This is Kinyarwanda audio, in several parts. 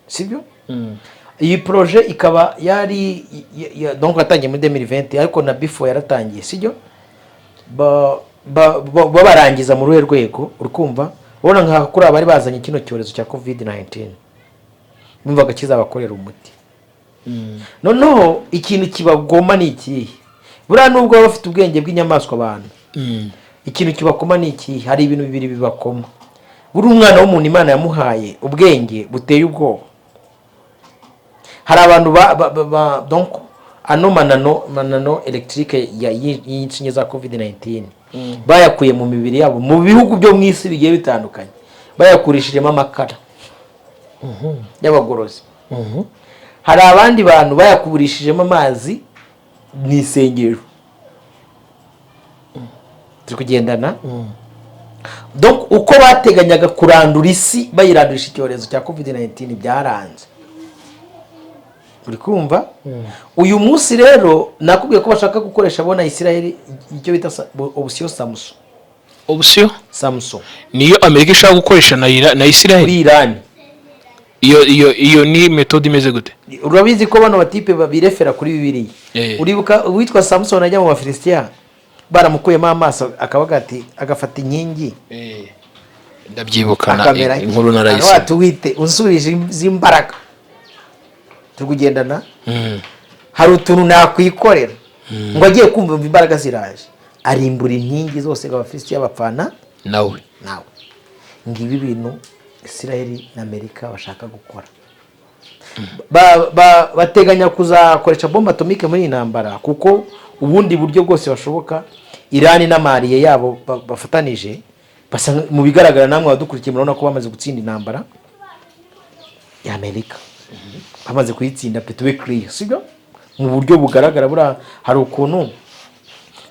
Sibyo? Iyi projet ikaba yari donc yatangiye muri 2020, ariko na before yaratangiye, sibyo? Babarangiza mu ruhe rwego? Uri kumva, ubona nka kuri abari bazanye kino cyorezo cya COVID 19, bumvaga kizabakorera umuti. Noneho ikintu kibagoma ni ikihe? Buriya nubwo baba bafite ubwenge bw'inyamaswa abantu, ikintu kibakoma ni ikihe? Hari ibintu bibiri bibakoma. Buri umwana w'umuntu, Imana yamuhaye ubwenge buteye ubwoba. Hari abantu ba donc ano manano électrique y'inshinge za COVID 19 bayakuye mu mibiri yabo mu bihugu byo mu isi bigiye bitandukanye, bayakurishijemo amakara y'abagorozi. Hari abandi bantu bayakurishijemo amazi mu isengero. Turi kugendana? Donc uko bateganyaga kurandura isi, bayirandurisha icyorezo cya COVID 19, byaranze. Uri kumva? Uyu munsi rero nakubwiye ko bashaka gukoresha bona Israel icyo bita option Samson. Option? Samson. Niyo Amerika ishaka gukoresha na Israel? Kuri Irani. Iyo ni méthode imeze gute? Urabizi ko bano batipe babirefera kuri Bibiliya. Uribuka uwitwa Samson ajya mu Bafilisitiya, baramukuyemo amaso, akavuga ati, agafata inkingi? Ndabyibuka na Akamera inkuru narayisomye. ati: "Wite unsubije imbaraga." Turi kugendana? Hari utuntu nakwikorera. Ngo agiye kumva imbaraga ziraje, arimbura inkingi zose, ngo Abafilisitiya bapfana nawe. Nawe. Ngibi ibintu Israel na Amerika bashaka gukora. Bateganya kuzakoresha bombe atomique muri iyi ntambara, kuko ubundi buryo bwose bashoboka, Irani n'ama alliés yabo bafatanije basa mu bigaragara, namwe abadukurikiye murabona ko bamaze gutsinda intambara ya Amerika, bamaze kuyitsinda pe. Tube clear, sibyo? Mu buryo bugaragara, buriya hari ukuntu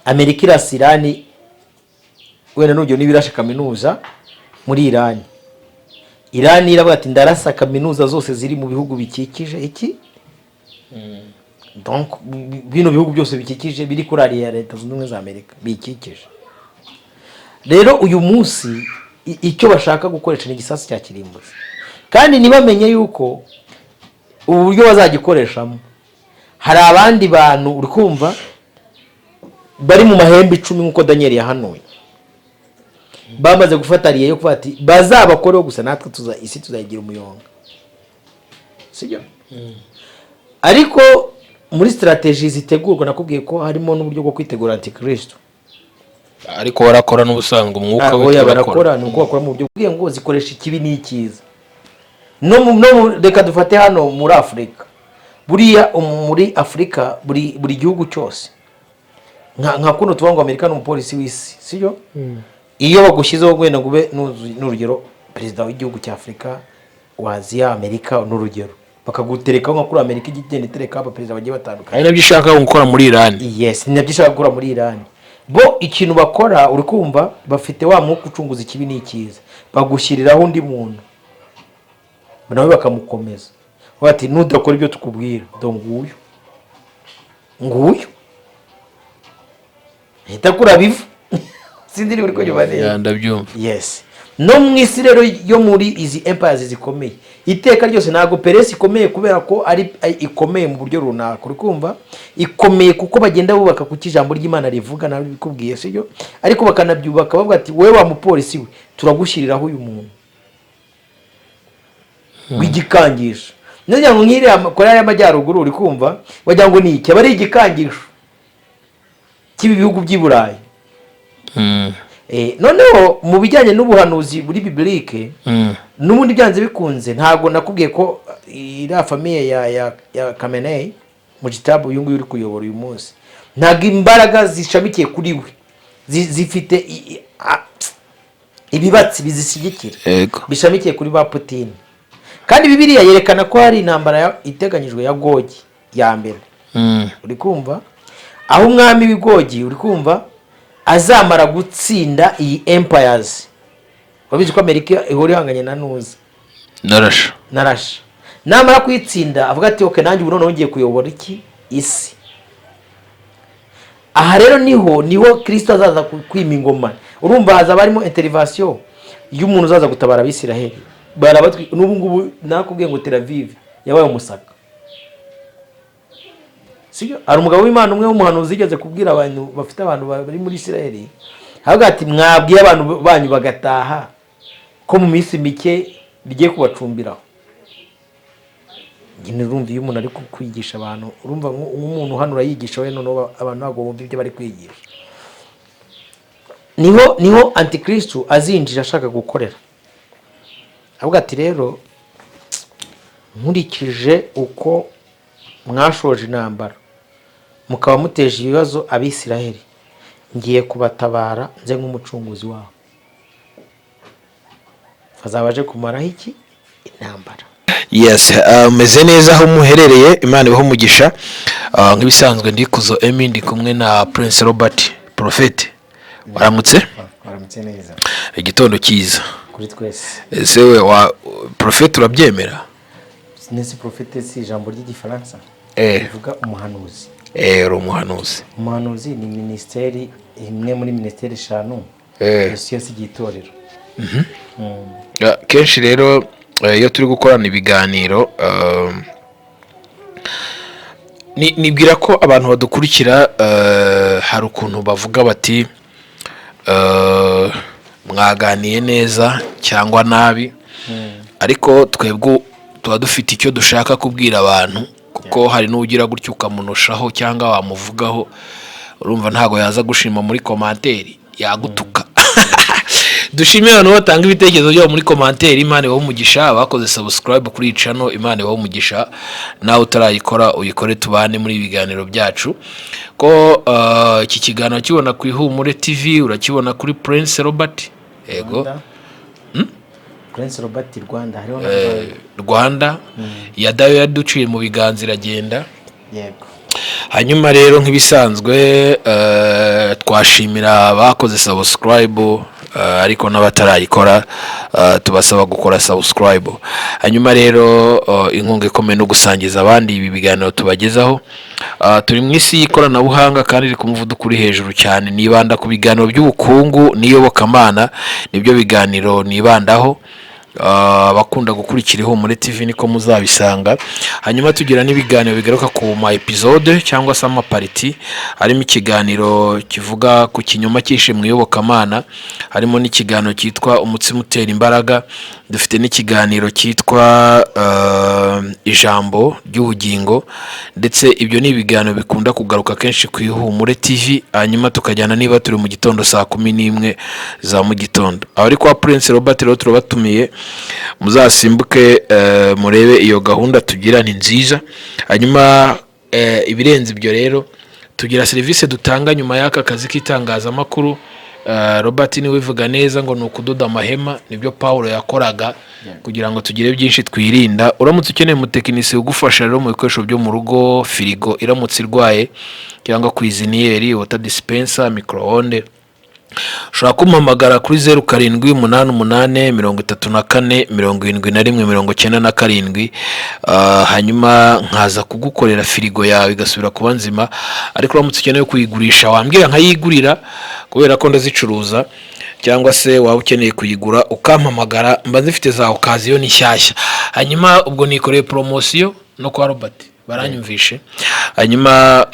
Amerika irasa Irani, wenda n'urugero niba irashe kaminuza muri Irani, Irani iravuga ati: "Ndarasa kaminuza zose ziri mu bihugu bikikije iki." Donc bino bihugu byose bikikije, biri kuri allié ya Leta Zunze Ubumwe za Amerika bikikije. Rero uyu munsi icyo bashaka gukoresha ni igisasu cya kirimbuzi, kandi ntibamenye yuko ubu buryo bazagikoreshamo hari abandi bantu, uri kumva, bari mu mahembe 10 nk'uko Daniel yahanuye, bamaze gufata allié yo kuvuga ati: "Bazabakoreho gusa, natwe tuza isi tuzayigira umuyonga." Sibyo? Ariko muri stratégie zitegurwa, nakubwiye ko harimo n'uburyo bwo kwitegura antikristo. Ariko barakora n'ubusanzwe umwuka we. Oya. Turakora. Barakora, ni uko bakora mu buryo bwiye ngo zikoresha ikibi n'icyiza. No mu, reka dufate hano muri Afurika. Buriya muri Afurika, buri gihugu cyose, nka kuno tuvuga ngo Amerika ni umupolisi w'isi, sibyo? Iyo bagushyizeho wenda ngo ube n'urugero perezida w'igihugu cya Afurika wa Aziya, Amerika, n'urugero bakaguterekaho nka kuri Amerika ijya igenda iterekaho abaperezida bagiye batandukanye. Ari nabyo ishaka gukora muri Irani. Yes, ni nabyo ishaka gukora muri Irani. Bo ikintu bakora, uri kumva, bafite wa mwuka ucunguza ikibi n'icyiza, bagushyiriraho undi muntu nawe bakamukomeza, bati: "Nudakora ibyo tukubwira, do nguyu nguyu hita kura bivu." Sinzi niba uri kunyumva neza. Yeah, ndabyumva. Yes. No mu isi rero yo muri izi empires zikomeye iteka ryose, ntabwo Peresi ikomeye kubera ko ari ikomeye mu buryo runaka. Uri kumva, ikomeye kuko bagenda bubaka kuko ijambo ry'Imana rivuga, nawe bikubwiye, sibyo? Ariko bakanabyubaka bavuga ati: "Wowe wa mupolisi we, turagushyiriraho uyu muntu w'igikangisho." Niyo ngo nk'iriya Korea y'Amajyaruguru, uri kumva, wagira ngo ni iki? Aba ari igikangisho cy'ibi bihugu by'i Burayi. Noneho mu bijyanye n'ubuhanuzi buri biblique, n'ubundi byanze bikunze, ntabwo nakubwiye ko iriya famille ya Khamenei, Mojtaba, uyu nguyu uri kuyobora uyu munsi, ntabwo imbaraga zishamikiye kuri we zifite ibibatsi bizishyigikira bishamikiye kuri ba Putin. Kandi Bibiliya yerekana ko hari intambara iteganyijwe ya Gogi ya mbere. Uri kumva, aho umwami w'igogi, uri kumva, azamara gutsinda iyi empires. Wabizi ko Amerika ihora ihanganye na nuza Narasha. Na Rasha. Namara kuyitsinda, avuga ati: "Okay, nanjye ubu noneho ngiye kuyobora iki isi." Aha rero niho Kirisito azaza kwima ingoma. Urumva hazaba harimo intervention y'umuntu uzaza gutabara Abisiraheli. Barabatwi n'ubu ngubu. Nakubwiye ngo Tel Aviv yabaye umusaka, sibyo? Hari umugabo w'Imana umwe w'umuhanuzi yigeze kubwira abantu bafite abantu bari muri Isiraheli, avuga ati: "Mwabwiye abantu banyu bagataha, ko mu minsi mike bigiye kubacumbiraho." Nyine urumva, iyo umuntu ari kwigisha abantu, urumva nk'umuntu hano urayigisha we, noneho abantu ntabwo bumva ibyo bari kwigisha. Niho antikristo azinjira ashaka gukorera, avuga ati: "Rero nkurikije uko mwashoje intambara, mukaba muteje ibibazo Abisiraheli, ngiye kubatabara, nze nk'umucunguzi wabo." Azaba aje kumaraho iki? Intambara. Yes, meze neza aho muherereye, Imana ibahe umugisha. Nk'ibisanzwe ndikuzo Emi, ndi kumwe na Prince Robert. Prophète, waramutse? Waramutse neza. Igitondo cyiza. Kuri twese. Ese we wa prophète urabyemera? Nese prophète si ijambo ry'Igifaransa rivuga umuhanuzi? Eh, uri umuhanuzi. Umuhanuzi ni minisiteri imwe muri minisiteri eshanu Yesu yasigiye itorero. Kenshi rero iyo turi gukorana ibiganiro, nibwira ko abantu badukurikira hari ukuntu bavuga bati mwaganiye neza cyangwa nabi, ariko twebwe tuba dufite icyo dushaka kubwira abantu, kuko hari n'ugira gutyo ukamunoshaho cyangwa wamuvugaho, urumva ntabwo yaza gushima muri commentaire, yagutuka. Dushimire abantu batanga ibitekerezo byabo muri commentaire, Imana ibahe umugisha. Abakoze subscribe kuri iyi channel, Imana ibahe umugisha. Nawe utarayikora uyikore, tubane muri ibi biganiro byacu. Ko iki kiganiro kibona ku Ihumure TV, urakibona kuri Prince Robert, yego. Rwanda. Prince Robert Rwanda hariho na Rwanda. Rwanda ya dayo yaduciye mu biganza iragenda. Yego. Hanyuma rero nk'ibisanzwe twashimira abakoze subscribe, ariko n'abatarayikora tubasaba gukora subscribe. Hanyuma rero inkunga ikomeye no gusangiza abandi ibi biganiro tubagezaho. Turi mu isi y'ikoranabuhanga kandi iri ku muvuduko uri hejuru cyane. Nibanda ku biganiro by'ubukungu n'iyobokamana, nibyo biganiro nibandaho. Abakunda gukurikira Ihumure TV niko muzabisanga. Hanyuma tugira n'ibiganiro bigaruka ku ma episode cyangwa se ama parts, harimo ikiganiro kivuga ku kinyoma cyishe mu iyobokamana, harimo n'ikiganiro cyitwa Umutsima Utera Imbaraga, dufite n'ikiganiro cyitwa Ijambo ry'Ubugingo. Ndetse ibyo ni ibiganiro bikunda kugaruka kenshi ku Ihumure TV. Hanyuma tukajyana niba turi mu gitondo saa 11 za mu gitondo. Abari kwa Prince Robert rero turabatumiye, muzasimbuke murebe iyo gahunda tugira, ni nziza. Hanyuma ibirenze ibyo rero, tugira serivisi dutanga nyuma y'aka kazi k'itangazamakuru. Robert niwe ubivuga neza ngo ni ukudoda amahema, nibyo Paul yakoraga kugira ngo tugire byinshi twirinda. Uramutse ukeneye umutekinisiye ugufasha rero mu bikoresho byo mu rugo, firigo iramutse irwaye cyangwa cuisinière, water dispenser, micro-onde, ushobora kumpamagara kuri 0788347197. Hanyuma nkaza kugukorera firigo yawe igasubira kuba nzima. Ariko uramutse ukeneye kuyigurisha wambwira nkayigurira, kubera ko ndazicuruza, cyangwa se waba ukeneye kuyigura ukampamagara, mba zifite za occasion, ni nshyashya. Hanyuma ubwo nikoreye promotion no kwa Robert baranyumvishe. Hanyuma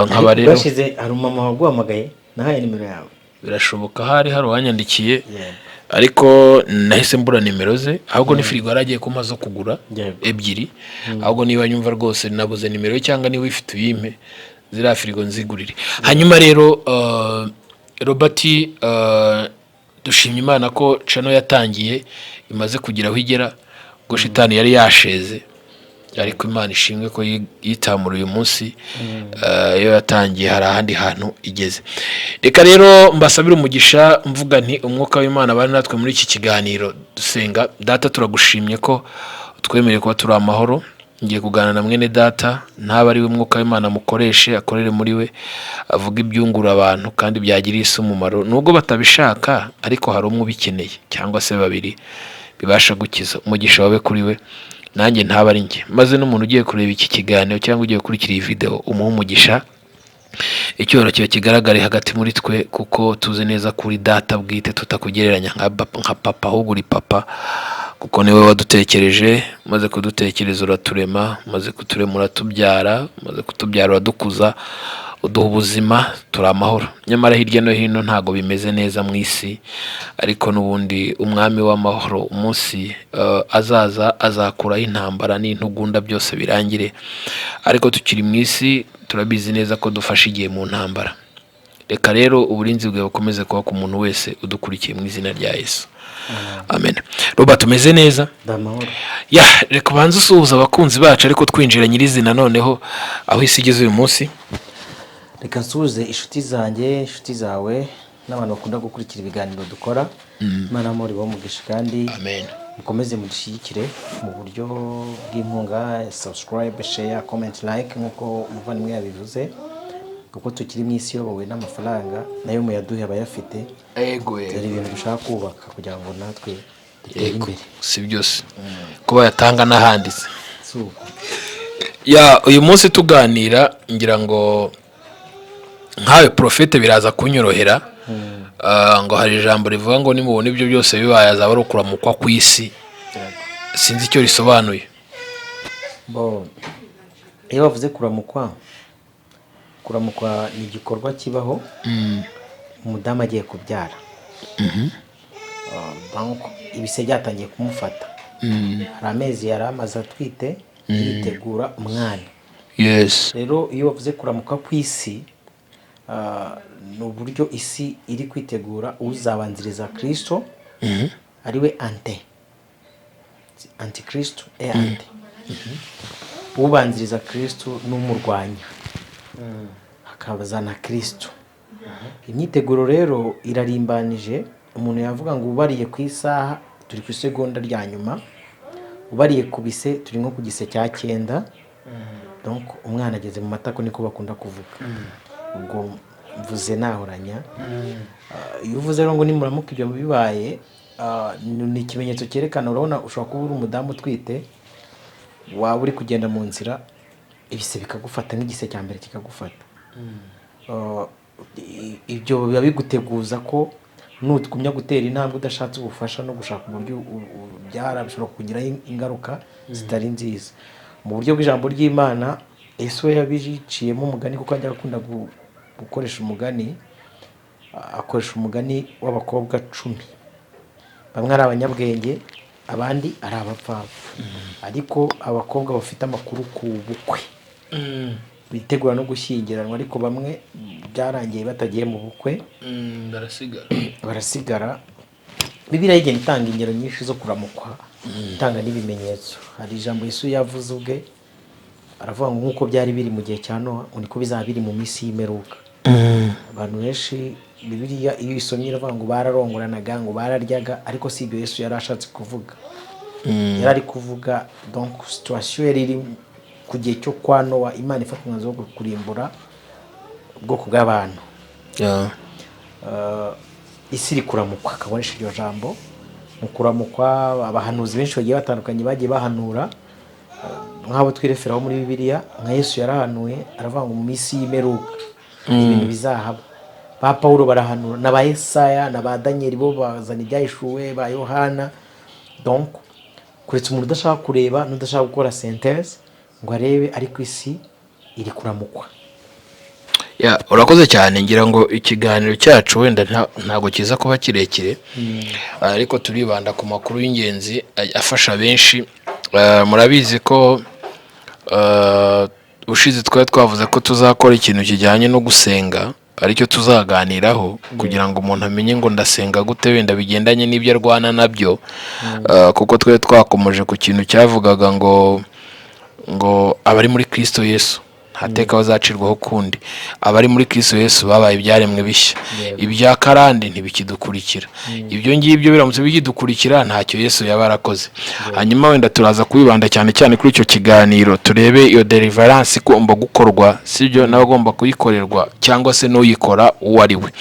nkaba rero Bwashize hari umumama waguhamagaye, nahaye nimero yawe. Birashoboka, hari uwanyandikiye, ariko nahise mbura nimero ze. Ahubwo ni firigo yari agiye kumpa zo kugura ebyiri. Ahubwo niba nyumva rwose, nabuze nimero ye, cyangwa niba uyifite uyimpe, ziriya firigo nzigurire. Hanyuma rero Robert, dushimye Imana ko channel yatangiye imaze kugira aho igera. Ubwo shitani yari yasheze, ariko Imana ishimwe ko yitamura uyu munsi. Iyo yatangiye hari ahandi hantu igeze. Reka rero mbasabire umugisha, mvuga nti umwuka w'Imana bari natwe muri iki kiganiro. Dusenga. Data, turagushimye ko twemereye kuba turi amahoro. Ngiye kuganira na mwene data, ntaba ari we, mwuka w'Imana mukoreshe, akorere muri we, avuga ibyungura abantu kandi byagirira isi umumaro, nubwo batabishaka, ariko hari umwe ubikeneye cyangwa se babiri bibasha gukiza. Umugisha wabe kuri we, nanjye ntaba ari njye, maze n'umuntu ugiye kureba iki kiganiro cyangwa ugiye gukurikira iyi video umuhe umugisha, icyubahiro kiba kigaragare hagati muri twe, kuko tuzi neza kuri data bwite tutakugereranya nka papa, ahubwo uri papa. Kuko niwe wadutekereje, umaze kudutekereza uraturema, umaze kuturema uratubyara, umaze kutubyara uradukuza, uduha ubuzima, turi amahoro. Nyamara hirya no hino ntabwo bimeze neza mu isi, ariko n'ubundi Umwami w'amahoro umunsi azaza azakuraho intambara n'intugunda, byose birangire. Ariko tukiri mu isi turabizi neza ko dufashe igihe mu ntambara. Reka rero uburinzi bwawe bukomeze kuba ku muntu wese udukurikiye, mu izina rya Yesu, amen. Robert, umeze neza? Ndamahoro. Ya, reka ubanze usuhuza abakunzi bacu, ariko twinjira nyirizina noneho aho isi igeze uyu munsi. Reka nsuhuze inshuti zanjye, inshuti zawe n'abantu bakunda gukurikira ibiganiro dukora. Imana y'amahoro ibahe umugisha kandi Amen. mukomeze mudushyigikire mu buryo bw'inkunga: subscribe, share, comment, like, nk'uko umuvandimwe yabivuze, kuko tukiri mu isi iyobowe n'amafaranga, nayo muyaduhe abayafite. Dore ibintu dushaka kubaka kugira ngo natwe dutere imbere. Si byose ko bayatanga n'ahanditse. Si uko? Ya, uyu munsi tuganira, ngira ngo nkawe porofete biraza kunyorohera. Ngo hari ijambo rivuga ngo nimubona ibyo byose bibaye, azaba ari ukuramukwa ku isi. Sinzi icyo risobanuye. Bo, iyo bavuze kuramukwa, kuramukwa ni igikorwa kibaho umudamu agiye kubyara. Donc ibise byatangiye kumufata, hari amezi yari amaze atwite yitegura umwana. Rero iyo bavuze kuramuka ku isi, ni uburyo isi iri kwitegura uzabanziriza Kirisito, ariwe antikristo e ante ubanziriza Kirisito n'umurwanya, hakazana Kirisito. Imyiteguro rero irarimbanije. Umuntu yavuga ngo ubariye ku isaha turi ku isegonda rya nyuma, ubariye ku bise turi nko ku gise cya cyenda. Donc umwana ageze mu matako, niko bakunda kuvuga. Ubwo mvuze nahoranya. Iyo uvuze rero ngo nimuramuka ibyo bibaye, ni ikimenyetso cyerekana, urabona ushobora kuba uri umudamu utwite, waba uri kugenda mu nzira, ibise bikagufata, nk'igise cya mbere kikagufata. Ibyo biba biguteguza ko nutugumya gutera intambwe udashatse ubufasha no gushaka uburyo ubyara, bishobora kukugiraho ingaruka zitari nziza. Mu buryo bw'ijambo ry'Imana, Yesu we yabiciyemo umugani, kuko ajya akunda gukoresha umugani. Akoresha umugani w'abakobwa 10, bamwe ari abanyabwenge, abandi ari abapfapfa. Ariko abakobwa bafite amakuru ku bukwe, bitegura no gushyingiranwa, ariko bamwe byarangiye batagiye mu bukwe. Barasigara. Barasigara. Bibiliya igenda itanga ingero nyinshi zo kuramukwa, itanga n'ibimenyetso. Hari ijambo Yesu yavuze ubwe, aravuga ngo nk'uko byari biri mu gihe cya Nowa, ngo niko bizaba biri mu minsi y'imperuka. Abantu benshi, Bibiliya iyo uyisomye iravuga ngo bararongoranaga, ngo bararyaga, ariko si ibyo Yesu yari ashatse kuvuga. Yari ari kuvuga donc situation yari iri ku gihe cyo kwa Nowa, Imana ifata umwanzuro wo kurimbura ubwoko bw'abantu. Isi iri kuramukwa, akabonesha iryo jambo. Mu kuramukwa, abahanuzi benshi bagiye batandukanye bagiye bahanura, nk'abo twireferaho muri Bibiliya, nka Yesu yarahanuye, aravuga ngo mu minsi y'imperuka ibintu bizahaba. Ba Pawulo barahanura, na ba Yesaya na ba Daniyeli, bo bazana ibyahishuwe, ba Yohana. Donc kuretse umuntu udashaka kureba n'udashaka gukora synthèse ngo arebe, ariko isi iri kuramukwa. Ya, urakoze cyane. Ngira ngo ikiganiro cyacu wenda ntabwo kiza kuba kirekire, ariko turibanda ku makuru y'ingenzi afasha benshi. Murabizi ko ushize twari twavuze ko tuzakora ikintu kijyanye no gusenga, aricyo tuzaganiraho, kugira ngo umuntu amenye ngo ndasenga gute, wenda bigendanye n'ibyo arwana nabyo. Kuko twari twakomeje ku kintu cyavugaga ngo abari muri Kristo Yesu nta teka bazacirwaho ukundi, abari muri Kristo Yesu babaye ibyaremwe bishya, ibya karande ntibikidukurikira. Ibyo ngibyo biramutse bikidukurikira, ntacyo Yesu yaba yarakoze. Hanyuma wenda turaza kubibanda cyane cyane kuri icyo kiganiro, turebe iyo deliverance igomba gukorwa, sibyo, n'abagomba kuyikorerwa cyangwa se n'uyikora uwo ari we.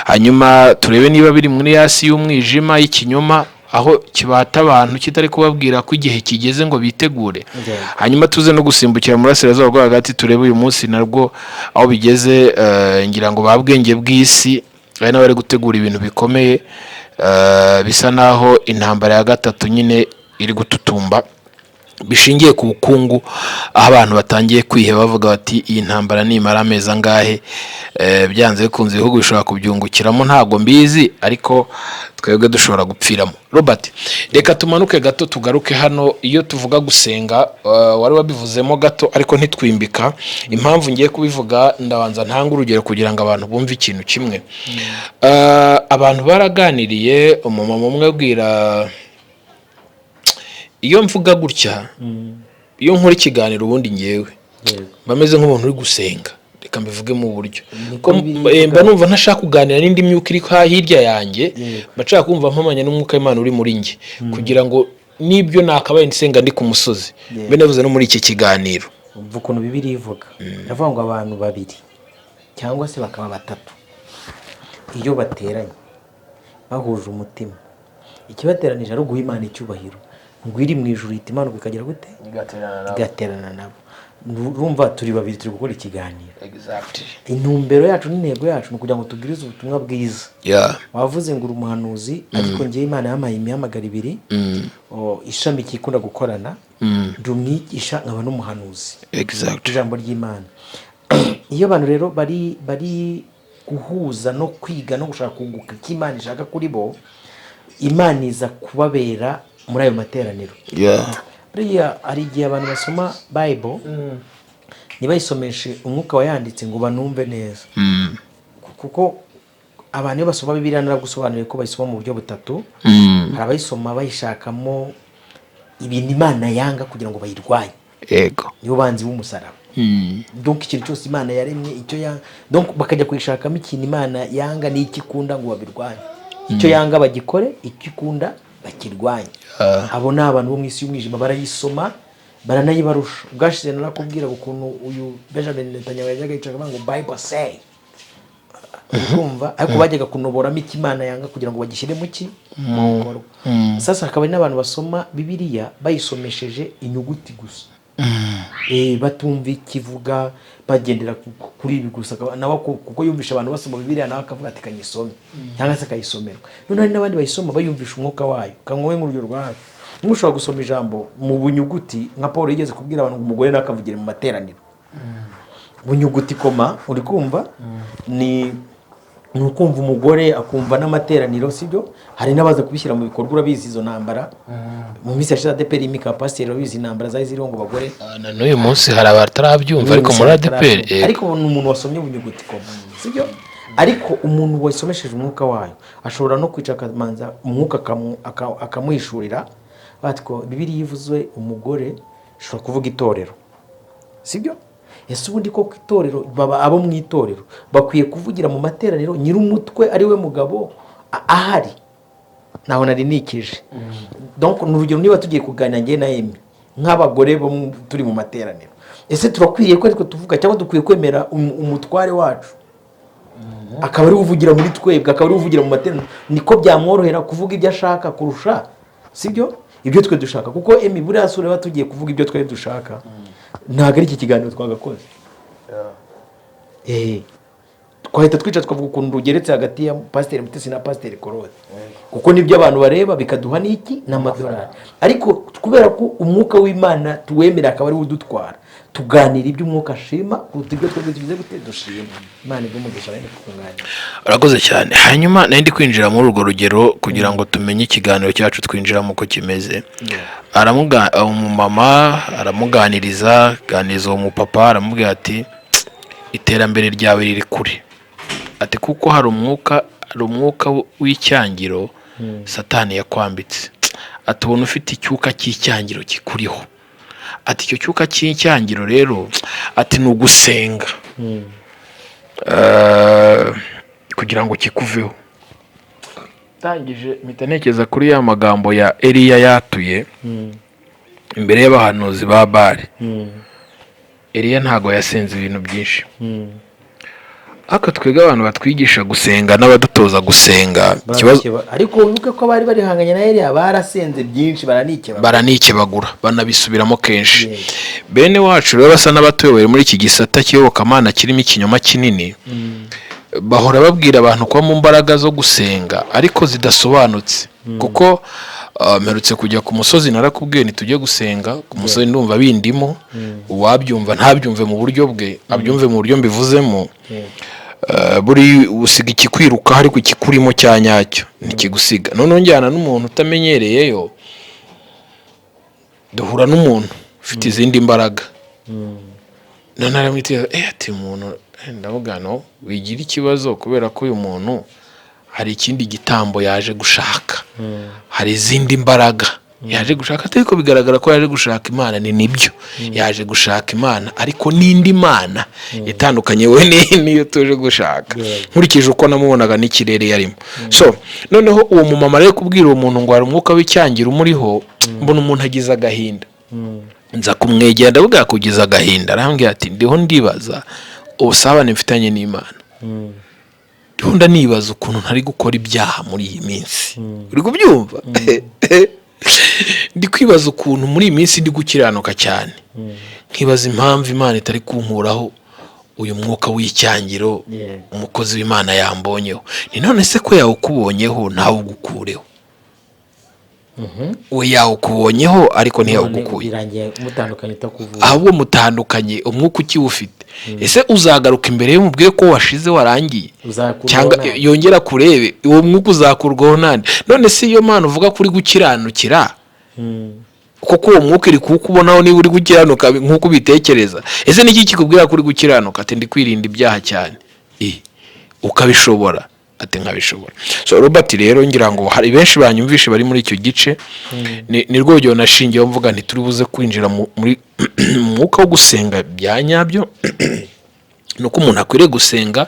Hanyuma turebe niba biri muri yasi y'umwijima y'ikinyoma, aho kibata abantu kitari kubabwira ko igihe kigeze ngo bitegure. Hanyuma tuze no gusimbukira mu burasirazuba bwo hagati, turebe uyu munsi narwo aho bigeze. Ngira ngo ba bwenge bw'isi ari n'abari gutegura ibintu bikomeye, bisa naho intambara ya gatatu nyine. iri gututumba bishingiye ku bukungu, aho abantu batangiye kwiheba bavuga bati: "Iyi ntambara nimara amezi angahe, byanze bikunze ibihugu bishobora kubyungukiramo, ntabwo mbizi, ariko twebwe dushobora gupfiramo." Robert, reka tumanuke gato tugaruke hano. Iyo tuvuga gusenga, wari wabivuzemo gato ariko ntitwimbika. Impamvu ngiye kubivuga, ndabanza ntanga urugero kugira ngo abantu bumve ikintu kimwe. Abantu baraganiriye, umumama umwe abwira, iyo mvuga gutya, iyo nkora ikiganiro ubundi ngewe mba meze nk'umuntu uri gusenga. Reka mbivuge mu buryo Niko ko biri. Mba numva ntashaka kuganira n'indi myuka iri hirya yanjye, mba nshaka kumva mpamanya n'umwuka w'Imana uri muri njye, kugira ngo n'ibyo nakabaye nsenga ndi ku musozi mbe navuze no muri iki kiganiro. Umva ukuntu Bibiliya ivuga, iravuga ngo abantu babiri cyangwa se bakaba batatu, iyo bateranye bahuje umutima, ikibateranije ari uguha Imana icyubahiro, ngo iri mu ijuru ihita imanuka ikagera gute? Igaterana nabo. Urumva turi babiri turi gukora ikiganiro, intumbero yacu n'intego yacu ni ukugira ngo tubwirize ubutumwa bwiza. Wavuze ngo uri umuhanuzi, ariko ngewe Imana yampaye imihamagaro ibiri, ishami ikikunda gukorana, ndi umwigisha nkaba n'umuhanuzi ijambo ry'Imana. Iyo abantu rero bari guhuza no kwiga no gushaka kunguka icyo Imana ishaka kuri bo, Imana iza kubabera muri ayo materaniro. Buriya hari igihe abantu basoma Bible ntibayisomeshe umwuka wayanditse ngo banumve neza, kuko abantu iyo basoma Bibiliya, naragusobanuriye ko bayisoma mu buryo butatu. Hari abayisoma bayishakamo ibintu Imana yanga kugira ngo bayirwanye, nibo banzi b'umusaraba. Donc ikintu cyose Imana yaremye icyo yanga, donc bakajya kuyishakamo ikintu Imana yanga n'icyo ikunda ngo babirwanye. Icyo yanga bagikore, icyo ikunda bakirwanye. Abo ni abantu bo mu isi y'umwijima, barayisoma baranayibarusha. Ubwashize narakubwira ukuntu uyu Benjamin Netanyahu yajyaga yicara avuga ngo "Bible say", urumva, ariko bajyaga kunoboramo icyo Imana yanga kugira ngo bagishyire mu ki? Mu bikorwa. Sasa hakaba hari n'abantu basoma Bibiliya bayisomesheje inyuguti gusa, batumva ikivuga, bagendera kuri ibi gusa. Nawe kuko yumvisha abantu basoma Bibiliya, nawe akavuga ati kanyisome, cyangwa se akayisomerwa. Noneho hari n'abandi bayisoma bayumvisha umwuka wayo. Kangowe nk'urugero rwa hafi, nk'ushobora gusoma ijambo mu bunyuguti, nka Paul yigeze kubwira abantu ngo umugore ntakavugire mu materaniro. Bunyuguti koma, uri kumva, ni ukumva umugore akumva n'amateraniro, sibyo? Hari n'abaza kubishyira mu bikorwa. Urabizi izo ntambara mu minsi yashize, ADEPR imika pasiteri, urabizi intambara zari ziriho ngo bagore Na n'uyu munsi hari abatarabyumva, ariko muri ADEPR. Ariko ubu ni umuntu wasomye ubunyuguti koma, sibyo? Ariko umuntu wasomesheje umwuka wayo ashobora no kwicara akamanza umwuka akamuhishurira bati ko Bibiliya ivuze umugore ishobora kuvuga itorero, sibyo? Ese ubundi koko itorero, baba abo mu itorero bakwiye kuvugira mu materaniro nyir'umutwe ari we mugabo ahari? Ntaho nari nikije. Donc ni urugero, niba tugiye kuganira njye na Emi nk'abagore bo turi mu materaniro, ese turakwiriye ko ariko tuvuga, cyangwa dukwiye kwemera umutware wacu akaba ari we uvugira muri twebwe, akaba ari we uvugira mu materaniro? Niko byamworohera kuvuga ibyo ashaka kurusha, sibyo, ibyo twe dushaka. Kuko Emi, buriya sura ureba tugiye kuvuga ibyo twe dushaka, ntabwo ari iki kiganiro twagakoze. Twahita twica tukavuga ukuntu rugeretse hagati ya Pasiteri Mutesi na Pasiteri Korode, kuko nibyo abantu bareba bikaduha n'iki? N'amadolari. Ariko kubera ko umwuka w'Imana tuwemera akaba ariwe udutwara, tuganira ibyo umwuka ashima kuruta ibyo twebwe tugize gute? Dushima. Imana umugisha bene kukunganira. Urakoze cyane. Hanyuma nari ndi kwinjira muri urwo rugero kugira ngo tumenye ikiganiro cyacu twinjiramo uko kimeze. Umumama aramuganiriza, aganiriza uwo mupapa, aramubwira ati: "Iterambere ryawe riri kure," ati kuko hari umwuka w'icyangiro Satani yakwambitse, ati ubona ufite icyuka cy'icyangiro kikuriho, ati icyo cyuka cy'icyangiro rero, ati ni ugusenga kugira ngo kikuveho. Ndangije mpita ntekereza kuri ya magambo ya Eliya yatuye imbere y'abahanuzi ba Bali. Eliya ntabwo yasenze ibintu byinshi, ariko twebwe abantu batwigisha gusenga n'abadutoza gusenga, ikibazo Ariko wibuke ko bari barihanganye na Eliya barasenze byinshi baranikeba. Baranikebagura, banabisubiramo kenshi. Bene wacu rero basa n'abatuyoboye muri iki gisata cy'iyobokamana kirimo ikinyoma kinini, bahora babwira abantu kuba mu mbaraga zo gusenga ariko zidasobanutse, kuko Mperutse kujya ku musozi, narakubwiye ntitujye gusenga ku musozi, ndumva bindimo. Uwabyumva ntabyumve mu buryo bwe, abyumve mu buryo mbivuzemo. Buri usiga ikikwiruka, ariko ikikurimo cya nyacyo ntikigusiga. Noneho njyana n'umuntu utamenyereyeyo, duhura n'umuntu ufite izindi mbaraga. None aramwitegereza, ati umuntu, ndavuga no wigira ikibazo, kubera ko uyu muntu hari ikindi gitambo yaje gushaka, hari izindi mbaraga yaje gushaka, ariko bigaragara ko yaje gushaka Imana. Ni nibyo, yaje gushaka Imana, ariko n'indi mana itandukanye we niyo tuje gushaka, nkurikije uko namubonaga n'ikirere yarimo. So noneho uwo mumama rero kubwira uwo muntu ngo hari umwuka w'icyangiro umuriho, mbona umuntu agize agahinda. Nza kumwegera, ndavuga kugeza agahinda, arambwira ati ndiho ndibaza ubusabane mfitanye n'Imana, ndiho ndanibaza ukuntu ntari gukora ibyaha muri iyi minsi. Uri kubyumva? Ndi kwibaza ukuntu muri iyi minsi ndi gukiranuka cyane, nkibaza impamvu Imana itari kunkuraho uyu mwuka w'icyangiro umukozi w'Imana yambonyeho. Ni none se ko yawukubonyeho ntawugukureho? We yawukubonyeho ariko ntiyawugukuye. Birangiye mutandukanye utakuvura. Ahubwo mutandukanye umwuka ukiwufite. Ese uzagaruka imbere ye umubwire ko washize, warangiye? Uzakurwaho cyangwa nande? Yongera kurebe uwo mwuka uzakurwaho nande? None se iyo Mana uvuga ko uri gukiranukira, kuko uwo mwuka iri kuwukubonaho niba uri gukiranuka nk'uko ubitekereza? Ese niki kikubwira ko uri gukiranuka? Ati ndi kwirinda ibyaha cyane. Ukabishobora? Ati nkabishobora. So Robert rero, ngira ngo hari benshi banyumvishe bari muri icyo gice. Ni rwo rugero nashingiyeho mvuga nti turi buze kwinjira muri mu mwuka wo gusenga bya nyabyo, ni uko umuntu akwiriye gusenga,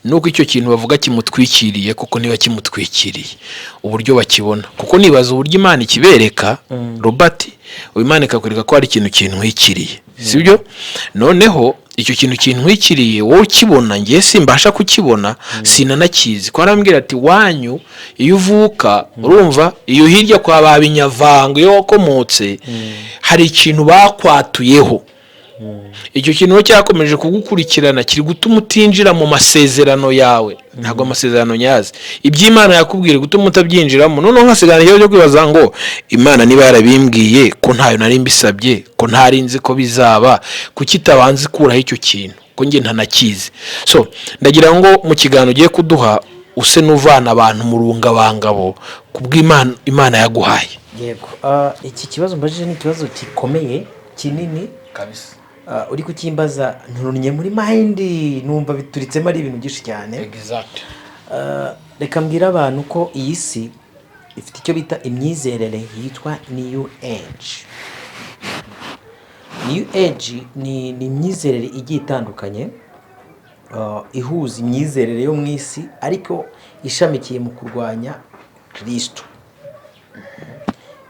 ni uko icyo kintu bavuga kimutwikiriye, kuko niba kimutwikiriye uburyo bakibona, kuko nibaza uburyo Imana ikibereka. Robert, Imana ikakwereka ko hari ikintu kintwikiriye, sibyo? Noneho icyo kintu kintwikiriye wowe ukibona, ngewe simbasha kukibona, sinanakizi. Ko arambwira ati wanyu iyo uvuka, urumva, iyo hirya kwa ba Binyavanga, iyo wakomotse, hari ikintu bakwatuyeho. Icyo kintu rero cyakomeje kugukurikirana, kiri gutuma utinjira mu masezerano yawe. Ntabwo amasezerano nyazi, iby'Imana yakubwira, gutuma utabyinjiramo. Noneho nkasigarana ikibazo cyo kwibaza ngo Imana niba yarabimbwiye, ko ntayo nari mbisabye, ko ntari nzi ko bizaba, kuki itabanza ikuraho icyo kintu, ko njye ntanakizi? So ndagira ngo mu kiganiro ugiye kuduha use n'uvana abantu mu rungabangabo ku bw'Imana Imana yaguhaye. Yego. Iki kibazo mbajije ni ikibazo gikomeye, kinini. Kabisa. Uri kukimbaza nturunnye muri mind, numva bituritsemo ari ibintu byinshi cyane. Reka mbwire abantu ko iyi si ifite icyo bita imyizerere yitwa New Age. New Age ni imyizerere igiye itandukanye, ihuza imyizerere yo mu isi ariko ishamikiye mu kurwanya Kristo.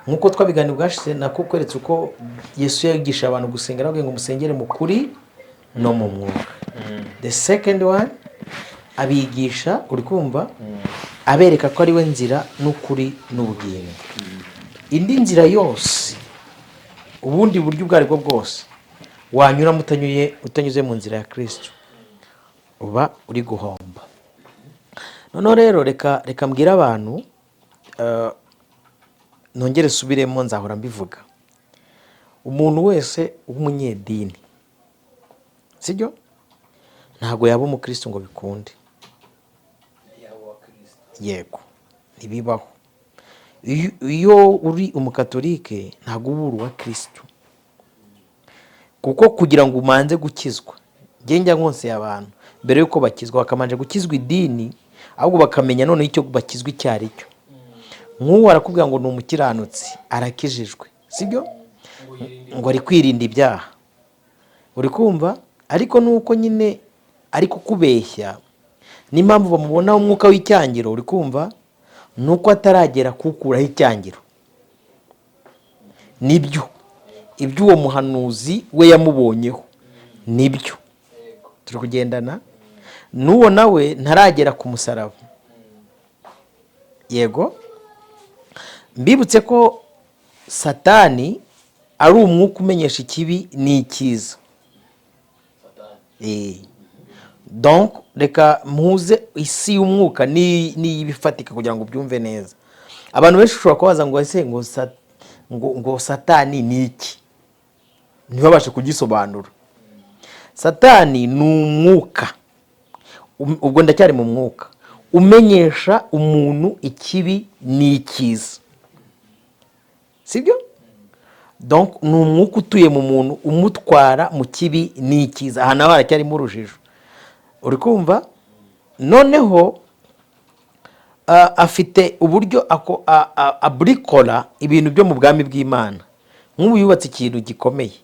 Nk'uko twabiganira ubwashize, nako kweretse uko Yesu yigisha abantu gusenga, arababwira ngo musengere mu kuri no mu mwuka. The second one, abigisha, uri kumva, abereka ko ari we nzira n'ukuri n'ubugingo. Indi nzira yose, ubundi buryo ubwo aribwo bwose wanyuramo utanyuze mu nzira ya Kristo, uba uri guhomba. Noneho rero reka mbwire abantu, nongere subiremo, nzahora mbivuga: umuntu wese w'umunyedini, sibyo, ntabwo yaba umukristo ngo bikunde. Yego, ntibibaho. Iyo uri umukatolike ntabwo uba uri uwa Kristo, kuko kugira ngo umanze gukizwa, njye njya nkonseye abantu mbere y'uko bakizwa bakamanje gukizwa idini, ahubwo bakamenya noneho icyo bakizwa icyo ari cyo. Nk'ubu arakubwira ngo ni umukiranutsi, arakijijwe, sibyo, ngo ari kwirinda ibyaha, uri kumva, ariko nuko nyine ari kukubeshya. N'impamvu bamubonaho umwuka w'icyangiro, uri kumva, ni uko ataragera kukuraho icyangiro. Nibyo, ibyo uwo muhanuzi we yamubonyeho nibyo, turi kugendana n'uwo nawe ntaragera ku musaraba. Yego, mbibutse ko Satani ari umwuka umenyesha ikibi n'icyiza. Donc reka mpuze isi y'umwuka n'iyibifatika kugira ngo ubyumve neza. Abantu benshi ushobora kubaza ngo ese ngo Satani ni iki? Ntibabashe kugisobanura. Satani ni umwuka. Ubwo ndacyari mu mwuka umenyesha umuntu ikibi n'icyiza, sibyo? Donc ni umwuka utuye mu muntu, umutwara mu kibi n'icyiza. Aha naho haracyarimo urujijo, uri kumva? Noneho afite uburyo aburikora ibintu byo mu bwami bw'Imana. Nk'ubu yubatse ikintu gikomeye,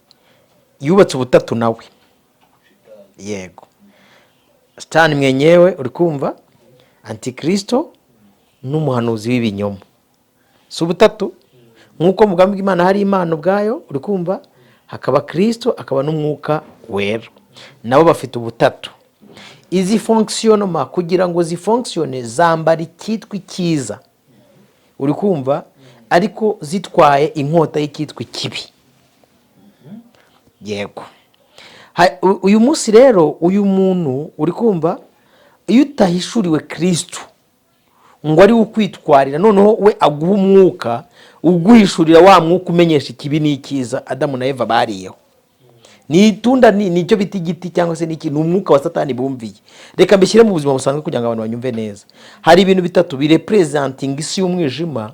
yubatse ubutatu nawe. Yego, Sitani mwenyewe, uri kumva, Antikristo n'umuhanuzi w'ibinyoma. Si ubutatu? Nk'uko mu bwami bw'Imana hari Imana ubwayo, uri kumva, hakaba Kristo, hakaba n'Umwuka Wera, nabo bafite ubutatu. Izi fonctionnement, kugira ngo zifonctionne, zambara icyitwa icyiza, uri kumva, ariko zitwaye inkota y'icyitwa ikibi. Yego. Uyu munsi rero, uyu muntu, uri kumva, iyo utahishuriwe Kirisitu ngo ari we ukwitwarira, noneho we aguha umwuka uguhishurira, wa mwuka umenyesha ikibi n'icyiza Adamu na Eva bariyeho, ni itunda, ni icyo bita igiti cyangwa se n'iki, ni umwuka wa Satani bumviye. Reka mbishyire mu buzima busanzwe kugira ngo abantu banyumve neza. Hari ibintu bitatu birepresentinga isi y'umwijima.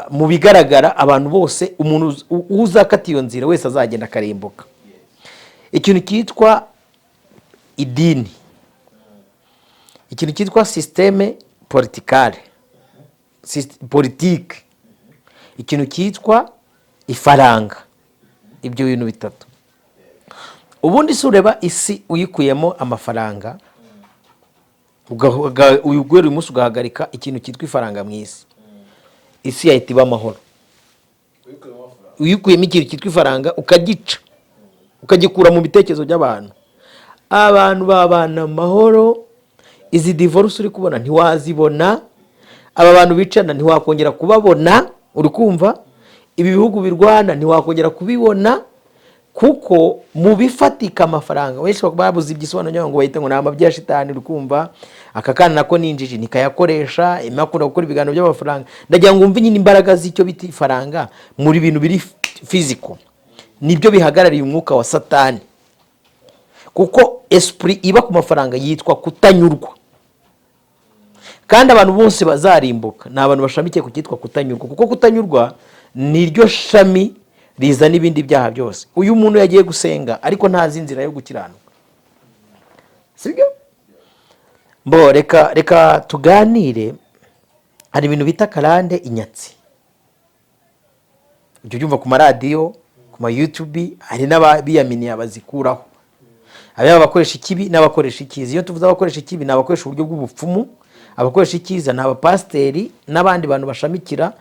Mu bigaragara, abantu bose, umuntu uzakata iyo nzira wese azagenda akarimbuka. Ikintu cyitwa idini, ikintu cyitwa système politique, politike, ikintu cyitwa ifaranga. Ibyo bintu bitatu, ubundi si ureba isi uyikuyemo amafaranga, guhera uyu munsi ugahagarika ikintu cyitwa ifaranga mu isi, isi yahita iba amahoro. Uyikuyemo ikintu cyitwa ifaranga, ukagica, ukagikura mu bitekerezo by'abantu, abantu babana amahoro. Izi divorce uri kubona ntiwazibona, aba bantu bicana ntiwakongera kubabona, uri kumva, ibi bihugu birwana ntiwakongera kubibona, kuko mu bifatika, amafaranga, benshi babuze igisobanuro ngo bahite ngo ni amabyi ya shitani, uri kumva. Aka kana nako ni injiji, ntikayakoresha. Imakunda gukora ibiganiro by'amafaranga. Ndagira ngo wumve nyine imbaraga z'icyo bita ifaranga muri bintu biri physical, nibyo bihagarariye umwuka wa Satani, kuko esprit iba ku mafaranga yitwa kutanyurwa. Kandi abantu bose bazarimbuka ni abantu bashamikiye ku cyitwa kutanyurwa, kuko kutanyurwa ni ryo shami rizana ibindi byaha byose. Uyu muntu yagiye gusenga ariko ntazi inzira yo gukiranuka, sibyo? Mbo reka tuganire. Hari ibintu bita karande, inyatsi, ujya ubyumva ku maradiyo, ku ma YouTube, hari n'abiyaminiye bazikuraho, yaba abakoresha ikibi n'abakoresha icyiza. Iyo tuvuze abakoresha ikibi, ni abakoresha uburyo bw'ubupfumu. Abakoresha icyiza ni abapasiteri n'abandi bantu bashamikira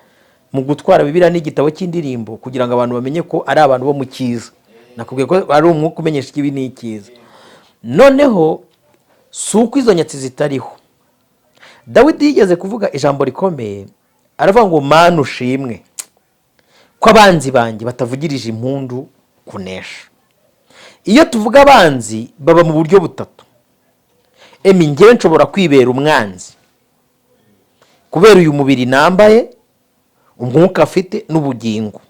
mu gutwara Bibiliya n'igitabo cy'indirimbo kugira ngo abantu bamenye ko ari abantu bo mu cyiza. Nakubwiye ko ari umwuka umenyesha ikibi n'icyiza. Noneho si uko izo nyatsi zitariho. Dawidi yigeze kuvuga ijambo rikomeye, aravuga ngo: "Mana ushimwe ko abanzi banjye batavugirije impundu kunesha." Iyo tuvuga abanzi, baba mu buryo butatu. Emi, ngewe nshobora kwibera umwanzi kubera uyu mubiri nambaye, umwuka afite n'ubugingo,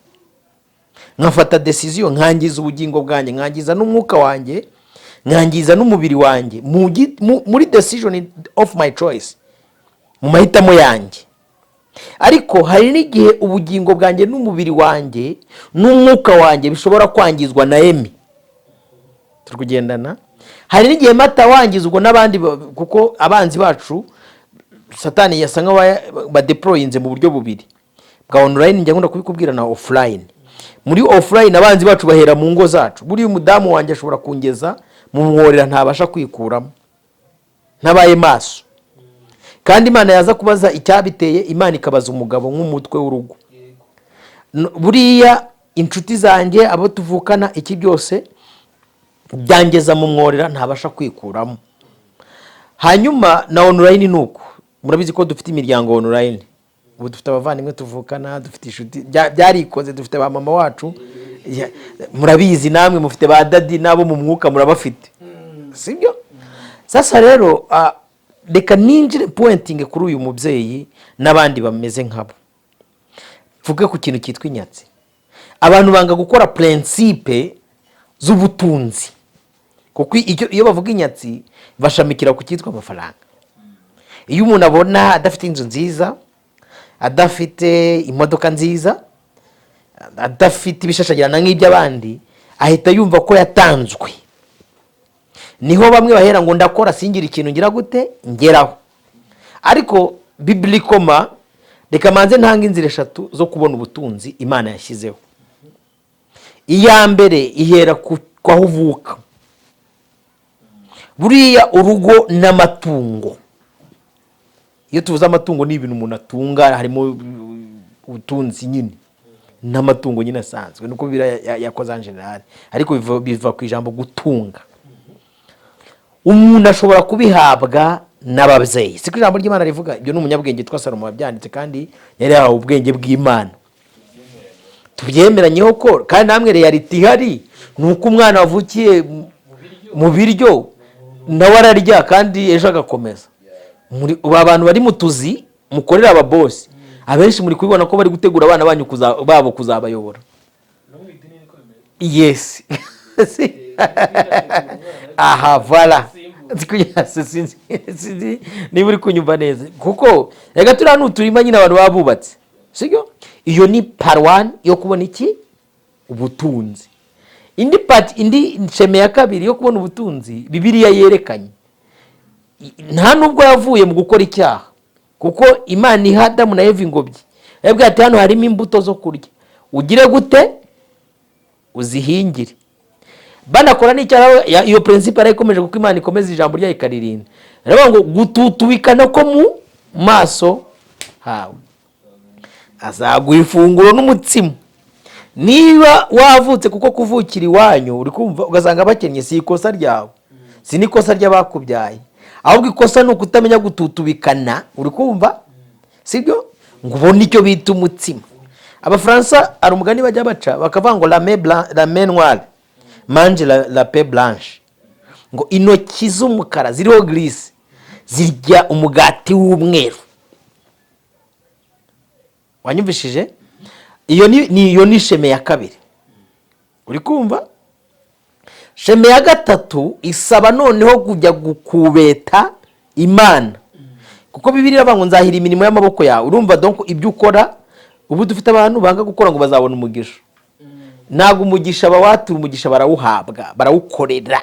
nkafata décision nkangiza ubugingo bwanjye, nkangiza n'umwuka wanjye, nkangiza n'umubiri wanjye muri decision of my choice, mu mahitamo yanjye. Ariko hari n'igihe ubugingo bwanjye n'umubiri wanjye n'umwuka wanjye bishobora kwangizwa na emi turi kugendana. Hari n'igihe mata wangizwa n'abandi, kuko abanzi bacu Satani yasa nk'abadeployinze mu buryo bubiri bwa online, njya nkunda kubikubwira, na offline. Muri offline, abanzi bacu bahera mu ngo zacu. Buriya umudamu wanjye ashobora kungeza mu mworera ntabasha kwikuramo ntabaye maso. Kandi Imana yaza kubaza icyabiteye, Imana ikabaza umugabo nk'umutwe w'urugo. Buriya inshuti zanjye, abo tuvukana, iki byose byangeza mu mworera ntabasha kwikuramo. Hanyuma na online ni uko. Murabizi ko dufite imiryango online ubu, dufite abavandimwe tuvukana, dufite inshuti, byarikoze, dufite ba mama wacu. Murabizi namwe mufite ba daddy n'abo mu mwuka murabafite, sibyo? Sasa rero, reka ninjire pointing kuri uyu mubyeyi n'abandi bameze nkabo. Mvuge ku kintu cyitwa inyatsi. Abantu banga gukora principe z'ubutunzi, kuko iyo bavuga inyatsi bashamikira ku cyitwa amafaranga. Iyo umuntu abona adafite inzu nziza, adafite imodoka nziza, adafite ibishashagirana nk'iby'abandi, ahita yumva ko yatanzwe. Niho bamwe bahera ngo ndakora singire ikintu ngira gute ngeraho. Ariko bibliquement, reka manze ntanga inzira eshatu zo kubona ubutunzi Imana yashyizeho. Iya mbere ihera ku aho uvuka. Buriya urugo n'amatungo, iyo tuvuze amatungo ni ibintu umuntu atunga, harimo ubutunzi nyine n'amatungo nyine asanzwe, nuko biriya yakoze en général, ariko biva ku ijambo gutunga. Umuntu ashobora kubihabwa n'ababyeyi, siko ijambo ry'Imana rivuga. Ibyo ni umunyabwenge witwa Salomo wabyanditse, kandi yari yahawe ubwenge bw'Imana. Tubyemeranyeho ko kandi namwe réalité ihari ni uko umwana wavukiye mu biryo nawe ararya kandi ejo agakomeza. Ubu abantu bari mu tuzi mukorera ababosi, abenshi muri kubibona ko bari gutegura abana banyu babo kuzabayobora. Yes, aha, voilà. Sinzi niba uri kunyumva neza, kuko reka turiya ni uturima nyine abantu baba bubatse, sibyo? Iyo ni part one yo kubona iki? Ubutunzi. Indi part, indi chemin ya kabiri yo kubona ubutunzi Bibiliya yerekanye, nta nubwo yavuye mu gukora icyaha, kuko Imana iha Adamu na Eva ingobyi, yabwiye ati: "Hano harimo imbuto zo kurya, ugire gute? Uzihingire." Banakora n'icyaha, iyo principe yarayikomeje, kuko Imana ikomeza ijambo ryayo ikaririnda. Aravuga ngo gututubikana ko mu maso hawe azaguha ifunguro n'umutsima. Niba wavutse, kuko kuvukira iwanyu, uri kumva, ugasanga bakennye, si ikosa ryawe, si n'ikosa ry'abakubyaye, ahubwo ikosa ni ukutamenya gututubikana, uri kumva, sibyo? Ngo ubone icyo bita umutsima. Abafaransa hari umugani bajya baca bakavuga ngo "La main noire mange la pain blanche", ngo intoki z'umukara ziriho graisse zirya umugati w'umweru. Wanyumvishije? Iyo ni chemin ya kabiri, uri kumva? Chemin ya gatatu isaba noneho kujya gukubeta Imana, kuko Bibiliya iravuga ngo nzahira imirimo y'amaboko yawe. Urumva, donc ibyo ukora, ubu dufite abantu banga gukora ngo bazabona umugisha. Ntabwo umugisha bawatura, umugisha barawuhabwa, barawukorera.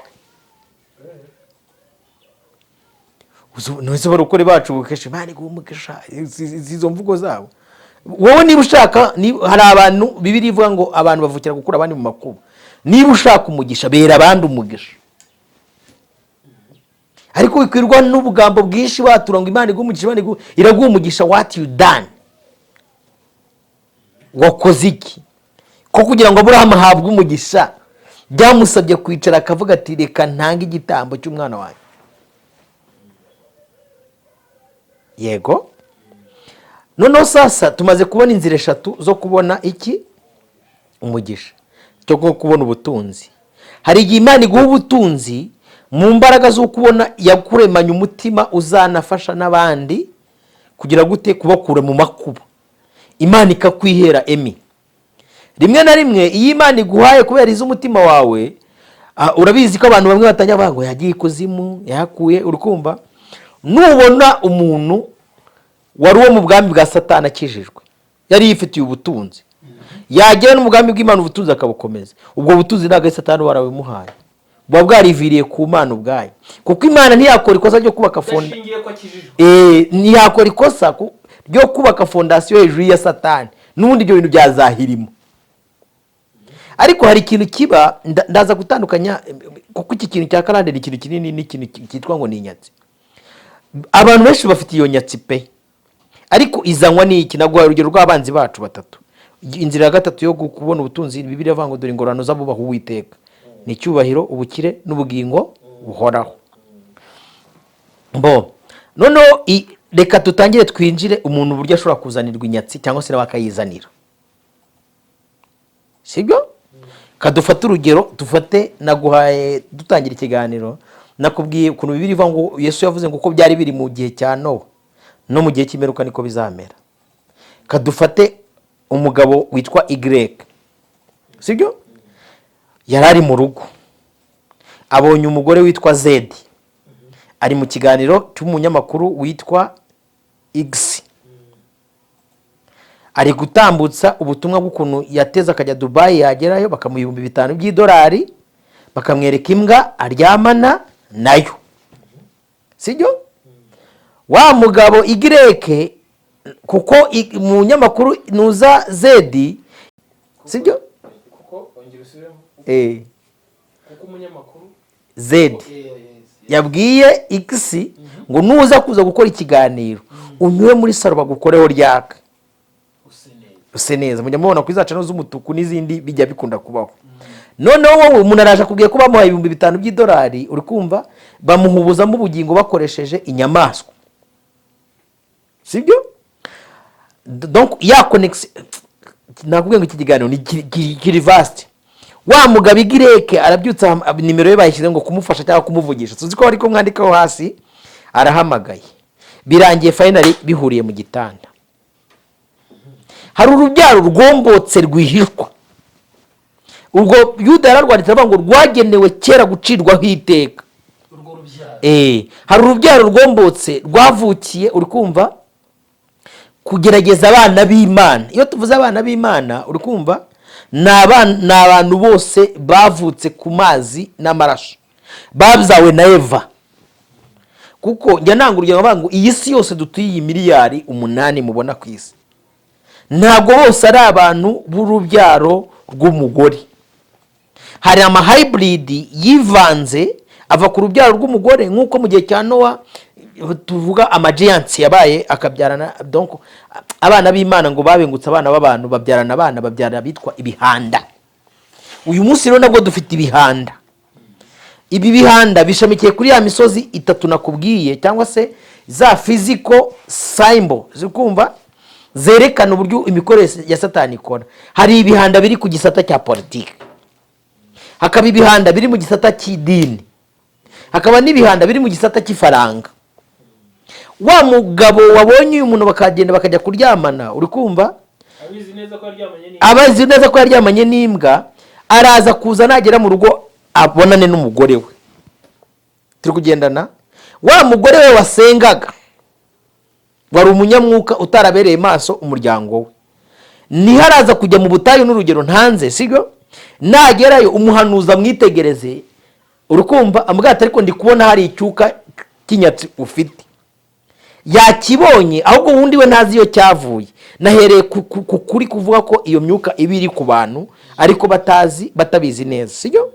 Ntuzi abarokore bacu kenshi, Imana iguha umugisha, izo mvugo zabo. Wowe niba ushaka, hari abantu Bibiliya ivuga ngo abantu bavukira gukura abandi mu makuba. Niba ushaka umugisha, bera abandi umugisha. Ariko wikwirwa n'ubugambo bwinshi watura ngo Imana iguhe umugisha, Imana iraguha umugisha. What you done? Wakoze iki? Ko kugira ngo Aburahamu ahabwe umugisha byamusabye kwicara akavuga ati: "Reka ntange igitambo cy'umwana wanjye." Yego. Noneho sasa tumaze kubona inzira eshatu zo kubona iki? Umugisha cyo kubona ubutunzi. Hari igihe Imana iguha ubutunzi mu mbaraga z'uko ubona yakuremanye umutima uzanafasha n'abandi kugira gute? Kubakura mu makuba. Imana ikakwihera emi. Rimwe na rimwe iyo Imana iguhaye kubera iz'umutima wawe, urabizi ko abantu bamwe batangira bavuga ngo yagiye ikuzimu yahakuye, uri kumva? Nubona umuntu wari uwo mu bwami bwa Satani akijijwe, yari yifitiye ubutunzi, yagera no mu bwami bw'Imana ubutunzi akabukomeza, ubwo butunzi ntabwo ari Satani warabimuhaye, buba bwariviriye ku Mana ubwayo, kuko Imana ntiyakora ikosa ryo kubaka fonda Udashingiye ko akijijwe. Ntiyakora ikosa ryo kubaka fondasiyo hejuru ya Satani, n'ubundi ibyo bintu byazahirimo. Ariko hari ikintu kiba, ndaza gutandukanya, kuko iki kintu cya karande ni ikintu kinini n'ikintu cyitwa ngo ni inyatsi. Abantu benshi bafite iyo nyatsi pe, ariko izanywa n'iki? Naguhaye urugero rw'abanzi bacu batatu. Inzira ya gatatu yo kubona ubutunzi, Bibiliya ivuga ngo dore ingororano z'abubaha Uwiteka ni icyubahiro, ubukire n'ubugingo buhoraho. Bo noneho reka tutangire twinjire umuntu uburyo ashobora kuzanirwa inyatsi cyangwa se nawe akayizanira, sibyo? Kadufate urugero, dufate naguhaye dutangira ikiganiro, nakubwiye ukuntu Bibiliya ivuga ngo Yesu yavuze ngo uko byari biri mu gihe cya Nowa, no mu gihe cy'imperuka niko bizamera. Kadufate Umugabo witwa Y, sibyo, yari ari mu rugo, abonye umugore witwa Z ari mu kiganiro cy'umunyamakuru witwa X, ari gutambutsa ubutumwa bw'ukuntu yateze akajya Dubayi, yagerayo bakamuha 5000 by'idolari, bakamwereka imbwa aryamana nayo, sibyo? Wa mugabo Y, kuko mu nyamakuru nuza Z, sibyo? Kuko ongera usubiremo. Kuko umunyamakuru Z yabwiye X ngo nuza kuza gukora ikiganiro, unyure muri salo bagukoreho ryaka use neza. Use neza. Mujya mubona kuri za channel z'umutuku n'izindi bijya bikunda kubaho. Noneho wowe umuntu araje akubwiye ko bamuhaye 5000 by'idolari, uri kumva, bamuhubuzamo ubugingo bakoresheje inyamaswa, sibyo? Donc ya connexion, nakubwiye ngo iki kiganiro ni kiri vaste. Wa mugabo Y arabyutse, nimero ye bayishyize ngo kumufasha cyangwa kumuvugisha, tuzi ko bari kumwandikaho hasi, arahamagaye, birangiye finally bihuriye mu gitanda. Hari urubyaro rwombotse rwihishwa. Ubwo Yuda yararwanditse avuga ngo rwagenewe kera gucirwaho iteka. Urwo rubyaro. Hari urubyaro rwombotse rwavukiye, uri kumva, kugerageza abana b'Imana. Iyo tuvuze abana b'Imana, uri kumva, ni abantu bose bavutse ku mazi n'amaraso, babyawe na Eva. Kuko njya nanga urugero bavuga ngo iyi si yose dutuye, iyi miliyari 8 mubona ku isi, ntabwo bose ari abantu b'urubyaro rw'umugore. Hari ama hybrid yivanze ava ku rubyaro rw'umugore, nk'uko mu gihe cya Nowa tuvuga ama giants yabaye akabyarana. Donc abana b'Imana ngo babengutse abana b'abantu, babyarana abana, babyara abitwa ibihanda. Uyu munsi rero nabwo dufite ibihanda. Ibi bihanda bishamikiye kuri ya misozi itatu nakubwiye, cyangwa se za physical symbol zikumva zerekana uburyo imikorere ya Satani ikora. Hari ibihanda biri ku gisata cya politiki, hakaba ibihanda biri mu gisata cy'idini, hakaba n'ibihanda biri mu gisata cy'ifaranga. Wa mugabo wabonye uyu muntu bakagenda bakajya kuryamana, uri kumva, abizi neza ko yaryamanye n'imbwa. Abazi neza ko yaryamanye n'imbwa, araza kuza nagera mu rugo abonane n'umugore we. Turi kugendana? Wa mugore we wasengaga, wari umunyamwuka utarabereye maso umuryango we, niho araza kujya mu butayu. N'urugero ntanze, sibyo? Nagerayo umuhanuzi amwitegereze, uri kumva, amubwira ati: "Ariko ndi kubona hari icyuka cy'inyatsi ufite." Yakibonye, ahubwo ubundi we ntazi iyo cyavuye. Nahereye ku kuri kuvuga ko iyo myuka iba iri ku bantu ariko batazi, batabizi neza, sibyo?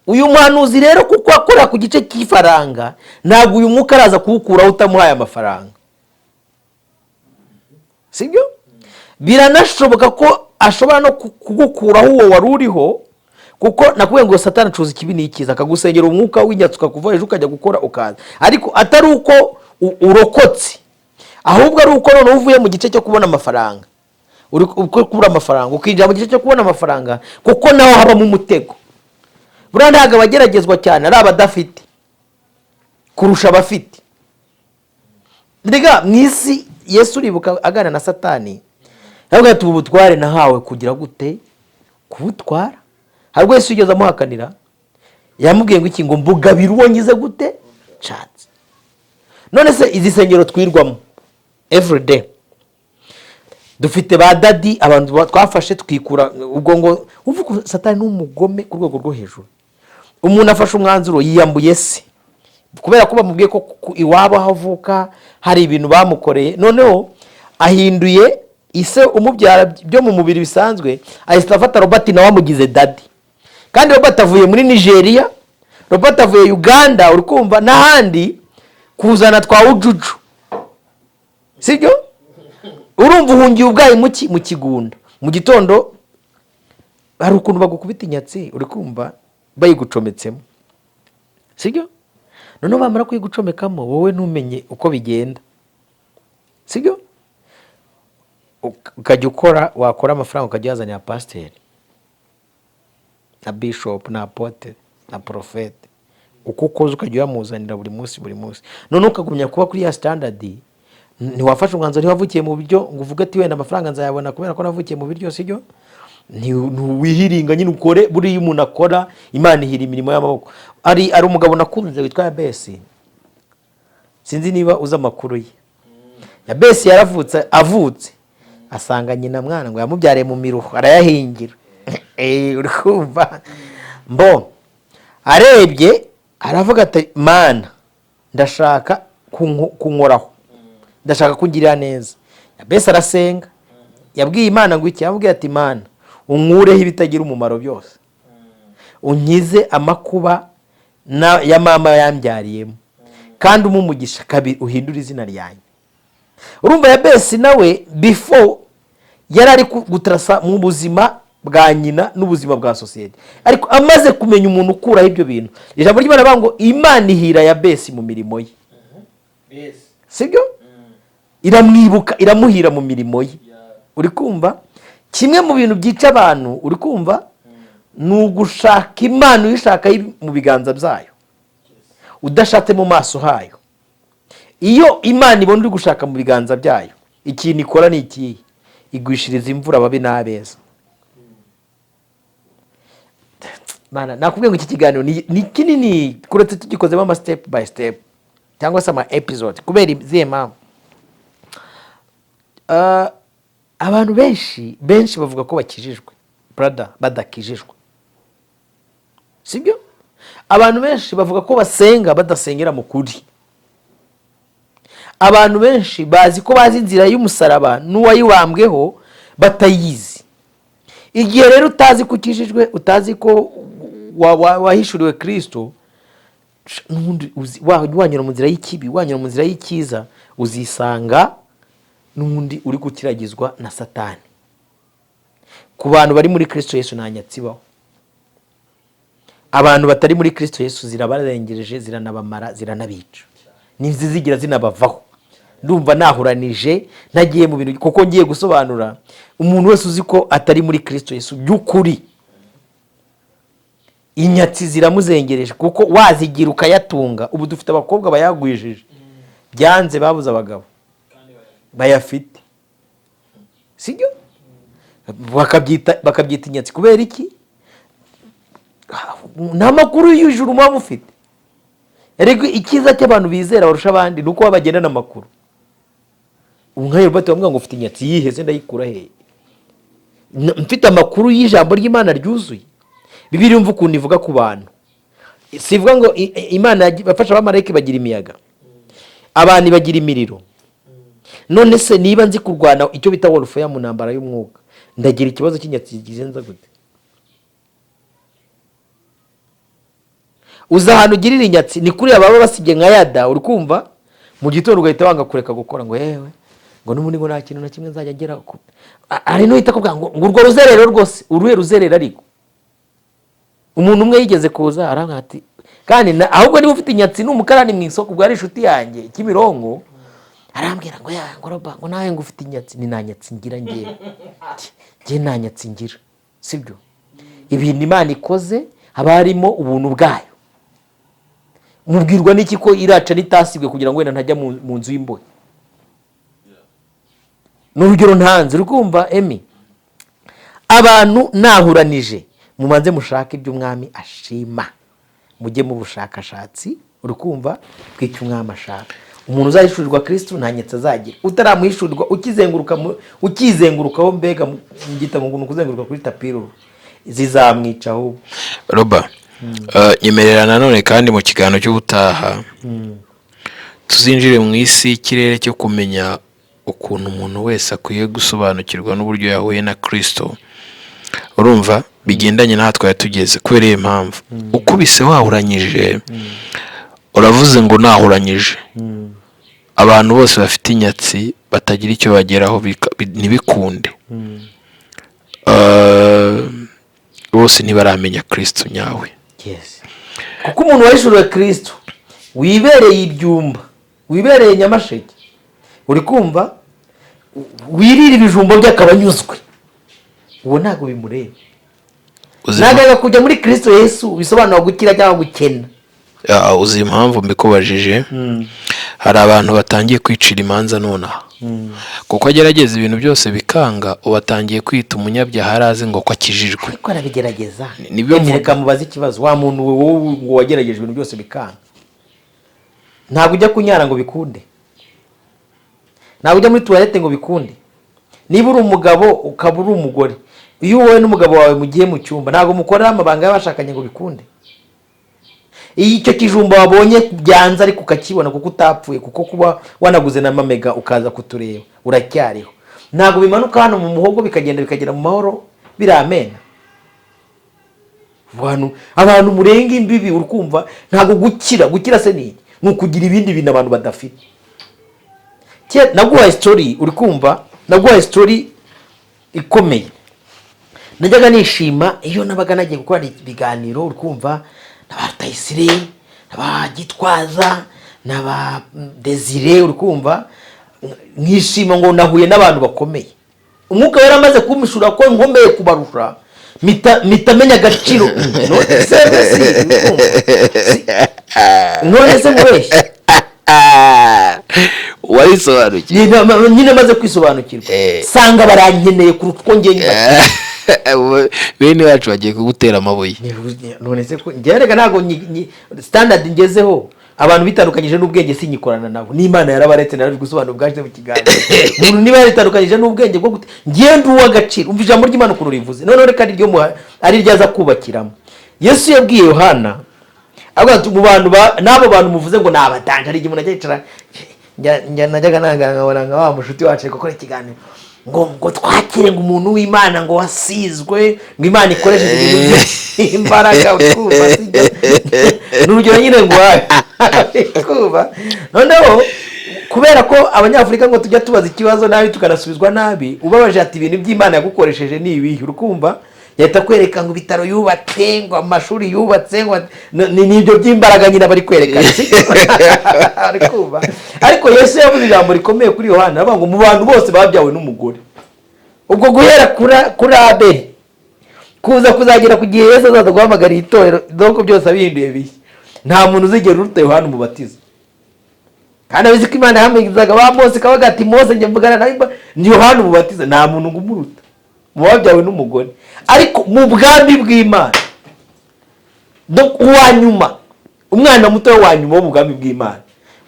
Uyu muhanuzi rero, kuko akorera ku gice cy'ifaranga, ntabwo uyu mwuka araza kuwukuraho utamuhaye amafaranga, sibyo? Biranashoboka ko ashobora no kugukuraho uwo wari uriho, kuko nakubwiye ngo Satani acuruza ikibi n'ikiza, akagusengera umwuka w'inyatsi ukakuva hejuru, ukajya gukora ukaza, ariko atari uko urokotse, ahubwo ari uko noneho uvuye mu gice cyo kubona amafaranga, uri uko kubura amafaranga, ukinjira mu gice cyo kubona amafaranga, kuko naho habamo umutego. Buriya ntabwo abageragezwa cyane ari abadafite kurusha abafite. Rega mu isi, Yesu uribuka aganira na Satani, aravuga ati: "Ubu butware nahawe kugira gute? Kubutwara." Hari ubwo Yesu yigeze amuhakanira? Yamubwiye ngo iki? Ngo mbugabire uwo ngize gute? Nshatse. None se izi sengero twirwamo everyday, dufite ba daddy, abantu twafashe twikura ubwo ngo uvuga Satani ni umugome ku rwego rwo hejuru. Umuntu afashe umwanzuro, yiyambuye se kubera ko bamubwiye ko iwabo aho avuka hari ibintu bamukoreye. Noneho ahinduye ise umubyara byo mu mubiri bisanzwe, ahita afata Robert nawe amugize daddy. Kandi Robert avuye muri Nigeria, Robert avuye Uganda, uri kumva, n'ahandi kuzana twa ujuju, sibyo? Urumva uhungiye ubwayi mu kigunda. Mu gitondo hari ukuntu bagukubita inyatsi, uri kumva, bayigucometsemo, sibyo? Noneho bamara kuyigucomekamo, wowe ntumenye uko bigenda, sibyo? Ukajya ukora, wakora amafaranga ukajya uyazanira pasiteri na bishop na apôtre na prophète. Uko ukoze ukajya uyamuzanira buri munsi, buri munsi, noneho ukagumya kuba kuri ya standard. Ntiwafashe umwanzuro, ntiwavukiye mu biryo ngo uvuge ati: "Wenda amafaranga nzayabona kubera ko navukiye mu biryo." Sibyo? Ntiwihiringa nyine ukore. Buriya umuntu akora, Imana ihira imirimo y'amaboko. Ari umugabo nakunze witwa Yabesi, sinzi niba uzi amakuru ye. Yabesi yaravutse, avutse asanga nyina mwana ngo yamubyariye mu miruho, arayahingira. Uri kumva? Mbo arebye aravuga ati: "Mana, ndashaka kunkoraho, ndashaka kungirira neza." Yabesi arasenga, yabwiye Imana ngo iki? Yamubwiye ati: "Mana, unkureho ibitagira umumaro byose, unkize amakuba ya mama yambyariyemo, kandi umpe umugisha kabiri, uhindure izina ryanjye." Urumva, Yabesi nawe before yari ari gutarasa mu buzima bwa nyina n'ubuzima bwa sosiyete, ariko amaze kumenya umuntu ukuraho ibyo bintu, ijambo ry'Imana rivuga ngo Imana ihira Yabesi mu mirimo ye, sibyo? Iramwibuka, iramuhira mu mirimo ye. Uri kumva? Kimwe mu bintu byica abantu, uri kumva, ni ugushaka Imana uyishaka mu biganza byayo, udashatse mu maso hayo. Iyo Imana ibona uri gushaka mu biganza byayo, ikintu ikora ni ikihe? Igwishiriza imvura ababi n'abeza. Mana, nakubwiye ngo iki kiganiro ni kinini, kuretse tugikozemo ama step by step cyangwa se ama episode. Kubera izihe mpamvu? Abantu benshi benshi bavuga ko bakijijwe, brother, badakijijwe, sibyo? Abantu benshi bavuga ko basenga, badasengera mu kuri. Abantu benshi bazi ko bazi inzira y'umusaraba n'uwayiwambweho, batayizi. Igihe rero utazi ko ukijijwe, utazi ko wahishuriwe Kirisito, n'ubundi wanyura mu nzira y'ikibi, wanyura mu nzira y'icyiza, uzisanga n'ubundi uri gukiragizwa na Satani. Ku bantu bari muri Kirisito Yesu nta nyatsi ibaho. Abantu batari muri Kirisito Yesu zirabarengereje, ziranabamara, ziranabica, ntizizigira zinabavaho. Ndumva nahuranije, ntagiye mu bintu, kuko ngiye gusobanura. Umuntu wese uzi ko atari muri Kirisito Yesu by'ukuri, inyatsi ziramuzengereje, kuko wazigira ukayatunga. Ubu dufite abakobwa bayagwijije, byanze, babuze abagabo bayafite, sibyo? Bakabyita inyatsi. Kubera iki? Nta makuru y'ijuru muba mufite. Erega icyiza cy'abantu bizera barusha abandi ni uko baba bagendana amakuru. Ubu nka Robert bamubwira ngo ufite inyatsi yiheze, ndayikura hehe? Mfite amakuru y'ijambo ry'Imana ryuzuye. Bibiliya, yumva ukuntu ivuga ku bantu. Si ivuga ngo Imana bafasha abamarayika bagira imiyaga, abantu bagira imiriro? None se niba nzi kurwana icyo bita warfare mu ntambara y'umwuka, ndagira ikibazo cy'inyatsi kigenza gute? Uza ahantu ugirira inyatsi ni kuriya baba basibye nka yada, uri kumva? Mu gitondo ugahita wanga kureka gukora, ngo yewe, ngo n'ubundi ngo nta kintu na kimwe nzajya ngera hari n'uhita akubwira ngo urwo ruzerero rwose. Uruhe ruzerero? Ariko umuntu umwe yigeze kuza arambwira ati kandi ahubwo niba ufite inyatsi ni umukarani mu isoko, ubwo ari inshuti yanjye Kimironko, arambwira ngo ya, ngo Roba, ngo nawe ngo ufite inyatsi. Ni nta nyatsi ngira ngewe, njye nta nyatsi ngira, sibyo? Ibintu Imana ikoze haba harimo ubuntu bwayo. Mubwirwa n'iki ko iraca n'itasibwe kugira ngo wenda ntajya mu nzu y'imbohe? Ni urugero ntanze, uri kumva emi? Abantu nahuranije, mubanze mushake ibyo umwami ashima, mujye mu bushakashatsi, uri kumva, bw'icyo umwami ashaka. Umuntu uzahishurirwa Kirisitu nta nyatsi azagira. Utaramuhishurirwa, ukizenguruka ukizengurukaho, mbega ngita ngo ni ukuzenguruka kuri tapis zizamwica ahubwo. Roba, nyemerera nanone kandi mu kiganiro cy'ubutaha tuzinjire mu isi y'ikirere cyo kumenya ukuntu umuntu wese akwiye gusobanukirwa n'uburyo yahuye na Kirisito. Urumva bigendanye n'aha twari tugeze. Kubera iyo mpamvu ukubise wahuranyije, uravuze ngo nahuranyije abantu bose bafite inyatsi batagira icyo bageraho, ntibikunde. Bose ntibaramenya Kirisito nyawe. Yes. Kuko umuntu wahishuriwe Kirisito wibereye ibyumba, wibereye Nyamasheke, uri kumva, wirira ibijumba bye akaba anyuzwe, uwo ntabwo bimureba. Ntabwo kujya muri Kirisito Yesu bisobanura gukira cyangwa gukena. Ah, uzi impamvu mbikubajije? Hari abantu batangiye kwicira imanza nonaha, kuko agerageza ibintu byose bikanga, ubu atangiye kwita umunyabyaha arazi ngo ko akijijwe. Ariko arabigerageza. Nibyo mvuga. Reka mubaze ikibazo: wa muntu wowe ngo wagerageje ibintu byose bikanga, ntabwo ujya kunyara ngo bikunde, ntabwo ujya muri toilette ngo bikunde. Niba uri umugabo ukaba uri umugore, iyo wowe n'umugabo wawe mugiye mu cyumba, ntabwo mukorera amabanga y'abashakanye ngo bikunde. Iyo icyo kijumba wabonye byanze ariko ukakibona kuko utapfuye, kuko kuba wanaguze na mamega ukaza kutureba uracyariho, ntabwo bimanuka hano mu muhogo bikagenda bikagera mu mahoro biramena. Abantu murenga imbibi, urikumva? Ntabwo gukira, gukira se ni iki? Ni ukugira ibindi bintu abantu badafite. Naguhaye story, uri kumva? Naguhaye story ikomeye. Najyaga nishima iyo nabaga nagiye gukora ibiganiro, uri kumva, na ba Rutayisire, na ba Gitwaza, na ba Desire, uri kumva, nkishima ngo nahuye n'abantu bakomeye. Umwuka yari amaze kumpishura ko nkomeye kubarusha, mpita menya agaciro. None se uri kumva? None se nkubeshye? Warisobanukiwe. Nyine maze kwisobanukirwa, sanga barankeneye kuruta uko njye nyibakira. Bene wacu bagiye kugutera amabuye. None se ko njyewe reka ntabwo standard ngezeho, abantu bitandukanyije n'ubwenge sinyikorana nabo, n'Imana yarabaretse. Narabigusobanura ubwaje mu kiganiro. Umuntu niba yaritandukanyije n'ubwenge bwo gute, njyewe ndi uw'agaciro. Umva ijambo ry'Imana ukuntu rivuze. Noneho reka ariryo ari ryo aza kubakiramo. Yesu yabwiye Yohana, avuga ati mu bantu n'abo bantu muvuze ngo ni abatanje. Hari igihe umuntu ajya yicara, najyaga nangana nkabona nka wa mushuti wacu ari gukora ikiganiro ngo twakire ngo umuntu w'Imana ngo wasizwe, ngo Imana ikoresheje ibintu by'imbaraga, utwumva sibyo? Ni urugero nyine nguhaye, twumva. Noneho kubera ko Abanyafurika ngo tujya tubaza ikibazo nabi tukanasubizwa nabi, ubabaje ati ibintu by'Imana yagukoresheje ni ibihe, urukumva yahita kwereka ngo ibitaro yubatse, ngo amashuri yubatse, ngo ni ibyo by'imbaraga nyine bari kwerekana, sibyo? Ari kumva. Ariko Yesu yavuze ijambo rikomeye kuri Yohana, aravuga ngo mu bantu bose babyawe n'umugore, ubwo guhera kuri Abeli kuza kuzagera ku gihe Yesu azaza guhamagara itorero, doko byose abihinduye bishya, nta muntu uzigera uruta Yohana Umubatiza. Kandi abizi ko Imana yahamagazaga ba Mose ikavuga ati Mose njye mvugana nawe, ni Yohana Umubatiza, nta muntu ngo umuruta mu babyawe n'umugore. Ariko mu bwami bw'Imana, donc uwa nyuma, umwana muto wa nyuma wo mu bwami bw'Imana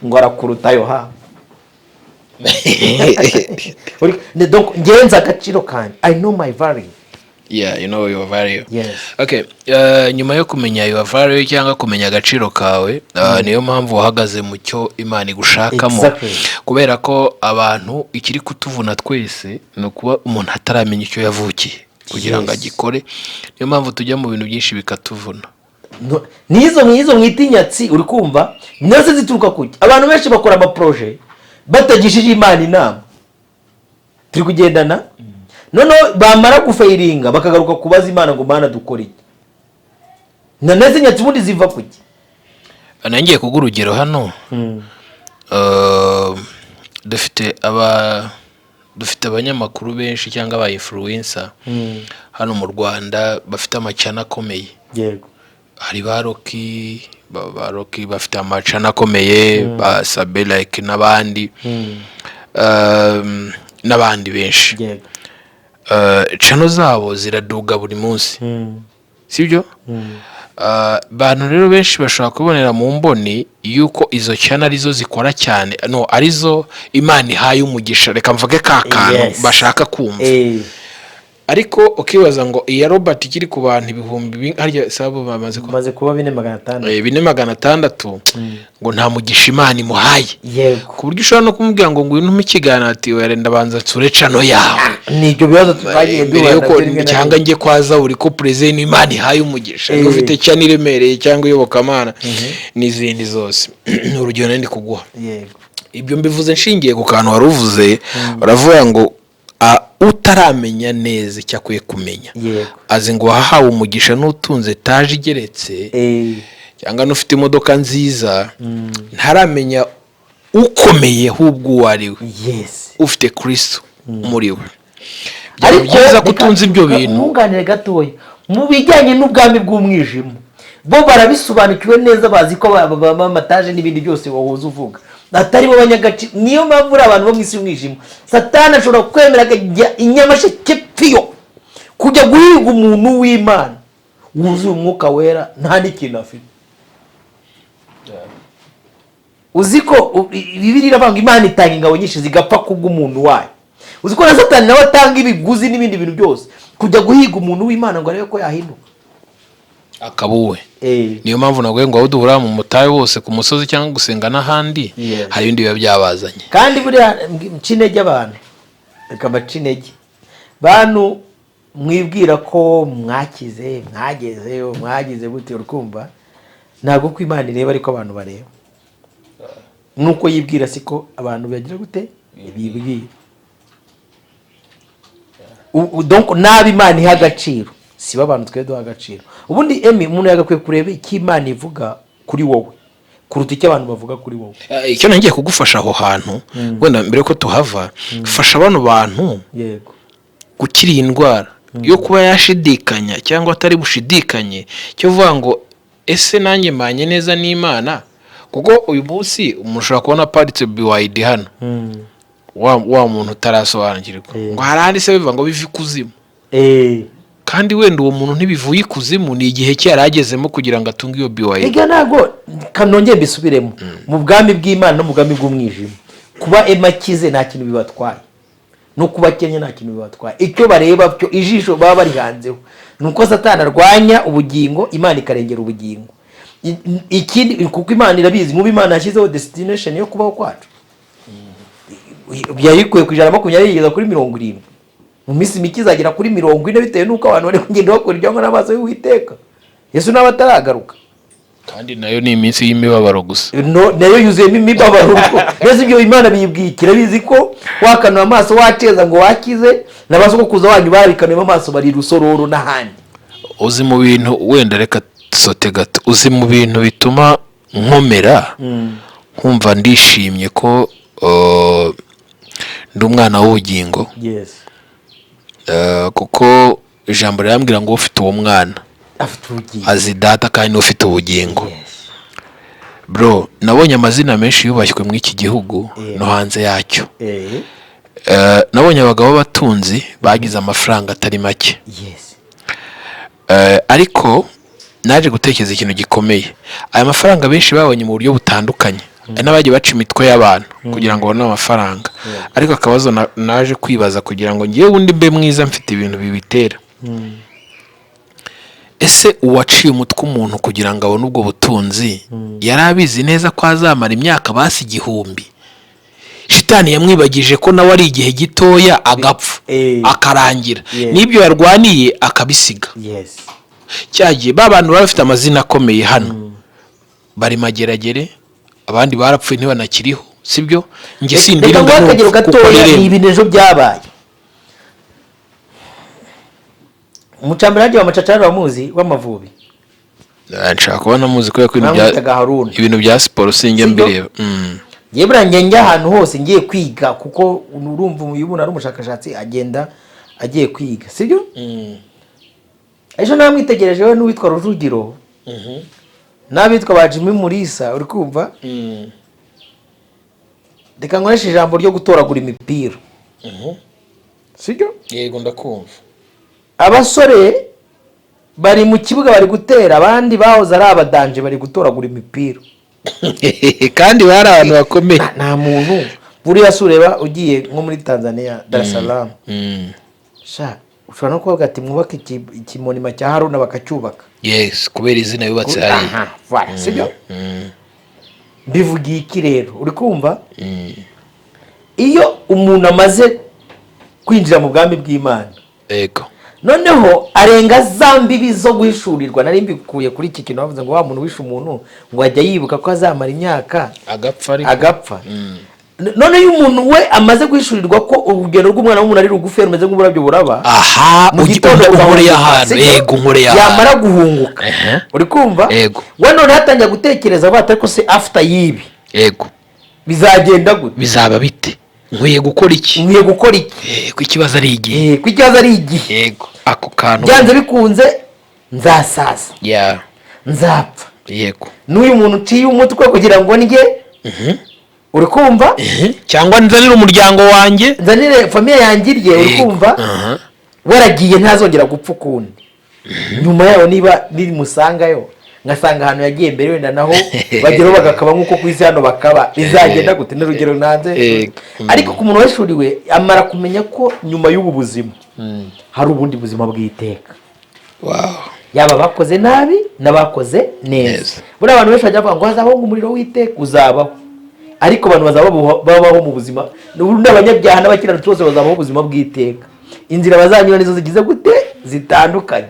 ngo arakuruta Yohana. Donc ngenza agaciro kanjye, I know my value. Yeah, you know your value. Yes. Okay, nyuma yo kumenya your value cyangwa kumenya agaciro kawe, niyo mpamvu wahagaze mu cyo Imana igushakamo. Kubera ko abantu ikiri kutuvuna twese ni ukuba umuntu ataramenya icyo yavukiye kugira ngo agikore. Niyo mpamvu tujya mu bintu byinshi bikatuvuna. No, n'izo mwita inyatsi, uri kumva, nazo zituruka kuki? Abantu benshi bakora amaprojet batagishije Imana inama, turi kugendana, noneho bamara gufailinga bakagaruka kubaza Imana ngo Mana dukore iki? Na nazo inyatsi ubundi ziva kuki? Nangiye kuguha urugero hano. Dufite abanyamakuru benshi cyangwa aba influencer hano mu Rwanda bafite amachannel akomeye. Hari ba Rocky, ba Rocky bafite amachannel akomeye, ba Sabe like n'abandi, n'abandi benshi. Channel zabo ziraduga buri munsi, sibyo? Abantu rero benshi bashobora kubonera mu mboni yuko izo channel arizo zikora cyane, no arizo Imana ihaye umugisha, reka mvuge ka kantu bashaka kumva. Ariko ukibaza ngo iya Robert ikiri ku bantu ibihumbi harya sabo bamaze kuba Maze kuba 4,600. 4,600, ngo nta mugisha Imana imuhaye, ku buryo ushobora no kumubwira ngo ngwino umpe ikiganiro, ati oya, ndabanza nsure channel yawe. Ni ibyo bibazo twagiye mbere duhura yuko nabyo rimwe na cyangwa rimwe. njye kwa uri ko perezida Imana ihaye umugisha, niba ufite channel iremereye cyangwa iyobokamana n'izindi zose. Ni urugero nari ndi kuguha. Ibyo mbivuze nshingiye ku kantu wari uvuze, uravuga ngo utaramenya neza icyo akwiye kumenya, azi ngo wahawe umugisha n'utunze etaje igeretse cyangwa n'ufite imodoka nziza, ntaramenya ukomeye ahubwo uwo ari we, ufite Kristo muri we. Byaba Ariko byiza ko reka utunze ibyo bintu. Ntunganire gatoya. Mu bijyanye n'ubwami bw'umwijima, bo barabisobanukiwe neza, bazi ko amataje n'ibindi byose wahoze uvuga. Atari bo banyagaciro. Niyo mpamvu uri abantu bo mu isi y'umwijima, Satani ashobora kwemera akajya i Nyamasheke piyo kujya guhiga umuntu w'Imana wuzuye Umwuka Wera, nta n'ikintu afite. Uzi ko Bibiliya iravuga ngo Imana itanga ingabo nyinshi zigapfa kubw'umuntu wayo. Uzi ko na Satani nawe atanga ibiguzi n'ibindi bintu byose kujya guhiga umuntu w'Imana ngo arebe ko yahinduka, akaba uwe? Eh. Niyo mpamvu naguye ngo aho duhura mu mutahe wose ku musozi cyangwa gusenga n'ahandi, hari ibindi biba byabazanye. Kandi buriya nca intege abantu, reka mbace intege. Bantu mwibwira ko mwakize, mwagezeyo, mwagize gute, urikumva, ntabwo ko Imana ireba ariko abantu bareba. Nuko yibwira siko abantu bagira gute bibwira. Donc nabi Imana iha agaciro sibo abantu twe duha agaciro. Ubundi emi umuntu yagakwiye kureba icyo Imana ivuga kuri wowe kuruta icyo abantu bavuga kuri wowe. Icyo nagiye kugufasha aho hantu, wenda mbere ko tuhava, fasha bano bantu gukira iyi ndwara yo kuba yashidikanya cyangwa atari bushidikanye, cyo kuvuga ngo ese nanjye mbanye neza n'Imana? Kuko uyu munsi umuntu ushobora kubona aparitse BYD hano, wa muntu utarasobanukirwa ngo hari ahandi se biva ngo biva ikuzimu, kandi wenda uwo muntu ntibivuye ikuzimu, ni igihe cye yari agezemo kugira ngo atunge iyo BYD. Ega ntabwo kanongeye mbisubiremo: mu bwami bw'Imana no mu bwami bw'umwijima, kuba ema akize nta kintu bibatwaye, no kuba akennye nta kintu bibatwaye. Icyo bareba byo, ijisho baba barihanzeho, ni uko Satani arwanya ubugingo, Imana ikarengera ubugingo. Ikindi, kuko Imana irabizi, nk'ubu Imana yashyizeho destination yo kubaho kwacu, yayikuye ku 120 igeza kuri 70, mu minsi mike izagera kuri 40, bitewe n'uko abantu bari kugenda bakora ibyo n'amaso y'Uwiteka. Yesu nawe ataragaruka. Kandi nayo ni iminsi y'imibabaro gusa. No, nayo yuzuyemo imibabaro. Mbese ibyo Imana biyibwikira, bizi ko wakanura amaso waceza ngo wakize, na ba sogokuruza wanyu babikanuyemo amaso bari Rusororo n'ahandi. Uzi mu bintu, wenda reka sote gato, uzi mu bintu bituma nkomera, nkumva ndishimye ko ndi umwana w'ubugingo? Kuko ijambo rirambwira ngo ufite uwo mwana afite ubugingo, azi Data, kandi n'ufite ubugingo. Bro, nabonye amazina menshi yubashywe muri iki gihugu no hanze yacyo. Nabonye abagabo b'abatunzi bagize amafaranga atari make. Ariko naje gutekereza ikintu gikomeye. Aya mafaranga benshi babonye mu buryo butandukanye, hari n'abagiye baca imitwe y'abantu kugira ngo babone amafaranga. Ariko akabazo naje kwibaza, kugira ngo ngewe ubundi mbe mwiza mfite ibintu bibitera: ese uwaciye umutwe umuntu kugira ngo abone ubwo butunzi yari abizi neza ko azamara imyaka basi 1000? Shitani yamwibagije ko nawe ari igihe gitoya agapfa, akarangira, n'ibyo yarwaniye akabisiga. Cyagiye ba bantu baba bafite amazina akomeye hano bari Mageragere, abandi barapfuye ntibanakiriho, sibyo? Njye Reka sindirinda nguhe akagero n'urupfu kuko gatoya. Ni niremba. ibintu ejo byabaye. Umucambirage wa Macacari, wamuzi w'Amavubi? Nshaka kuba namuzi kubera ko ibintu bya Bamwitaga Haruna. ibintu bya siporo sinjya Sibyo? mbireba. Ngewe buriya njya njya ahantu hose ngiye kwiga, kuko urumva uyu muntu ari umushakashatsi, agenda agiye kwiga, sibyo? Ejo namwitegereje we n'uwitwa Rujugiro n'abitwa ba Jimmy Murisa, uri kumva? Reka nkoreshe ijambo ryo gutoragura imipira, sibyo? Yego, ndakumva. Abasore bari mu kibuga bari gutera, abandi bahoze ari abadanje bari gutoragura imipira. Kandi bari abantu bakomeye. Nta muntu buriya si ureba ugiye nko muri Tanzania, Dar es Salaam, sha ushobora no kuvuga ati mwubake ikimonument cya Haruna, bakacyubaka. Yes, kubera izina yubatse hariya. Aha, voilà, sibyo? Mbivugiye iki rero? Uri kumva, iyo umuntu amaze kwinjira mu bwami bw'Imana, noneho arenga za mbibi zo guhishurirwa. Nari mbikuye kuri iki kintu bavuze ngo wa muntu wishe umuntu ngo ajya yibuka ko azamara imyaka agapfa ariko. Agapfa. None iyo umuntu we amaze guhishurirwa ko urugendo rw'umwana w'umuntu ari rugufi, rumeze nk'uburabyo buraba aha mu gitondo unkoreye ugahunguka, ahantu sibyo? Yego, unkoreye ahantu. Yamara guhunguka, uri kumva, we noneho atangira gutekereza avuga ati ariko se after y'ibi bizagenda gute? Bizaba bite? Nkwiye gukora iki? Nkwiye gukora iki? Ko ikibazo ari igihe. Ko ikibazo ari igihe. Yego, ako kantu. Byanze bikunze nzasaza, nzapfa, n'uyu muntu uciye umutwe kugira ngo ndye. Uri kumva? Cyangwa nzanire umuryango wanjye. Nzanire famille yanjye irye, uri kumva? Aha. Waragiye, ntazongera gupfa ukundi. Nyuma yaho niba nimusangayo, ngasanga ahantu yagiye mbere wenda naho bageraho bagakaba nk'uko ku isi hano bakaba, bizagenda gute? Ni urugero nanze. Ariko ku muntu wahishuriwe, amara kumenya ko nyuma y'ubu buzima hari ubundi buzima bw'iteka, yaba abakoze nabi n'abakoze neza. Neza. Buriya abantu benshi bajya bavuga ngo hazabaho umuriro w'iteka, uzabaho, ariko abantu bazaba babaho mu buzima n'abanyabyaha n'abakiranutsi bose bazabaho ubuzima bw'iteka. Inzira bazanyura nizo zigize gute? Zitandukanye.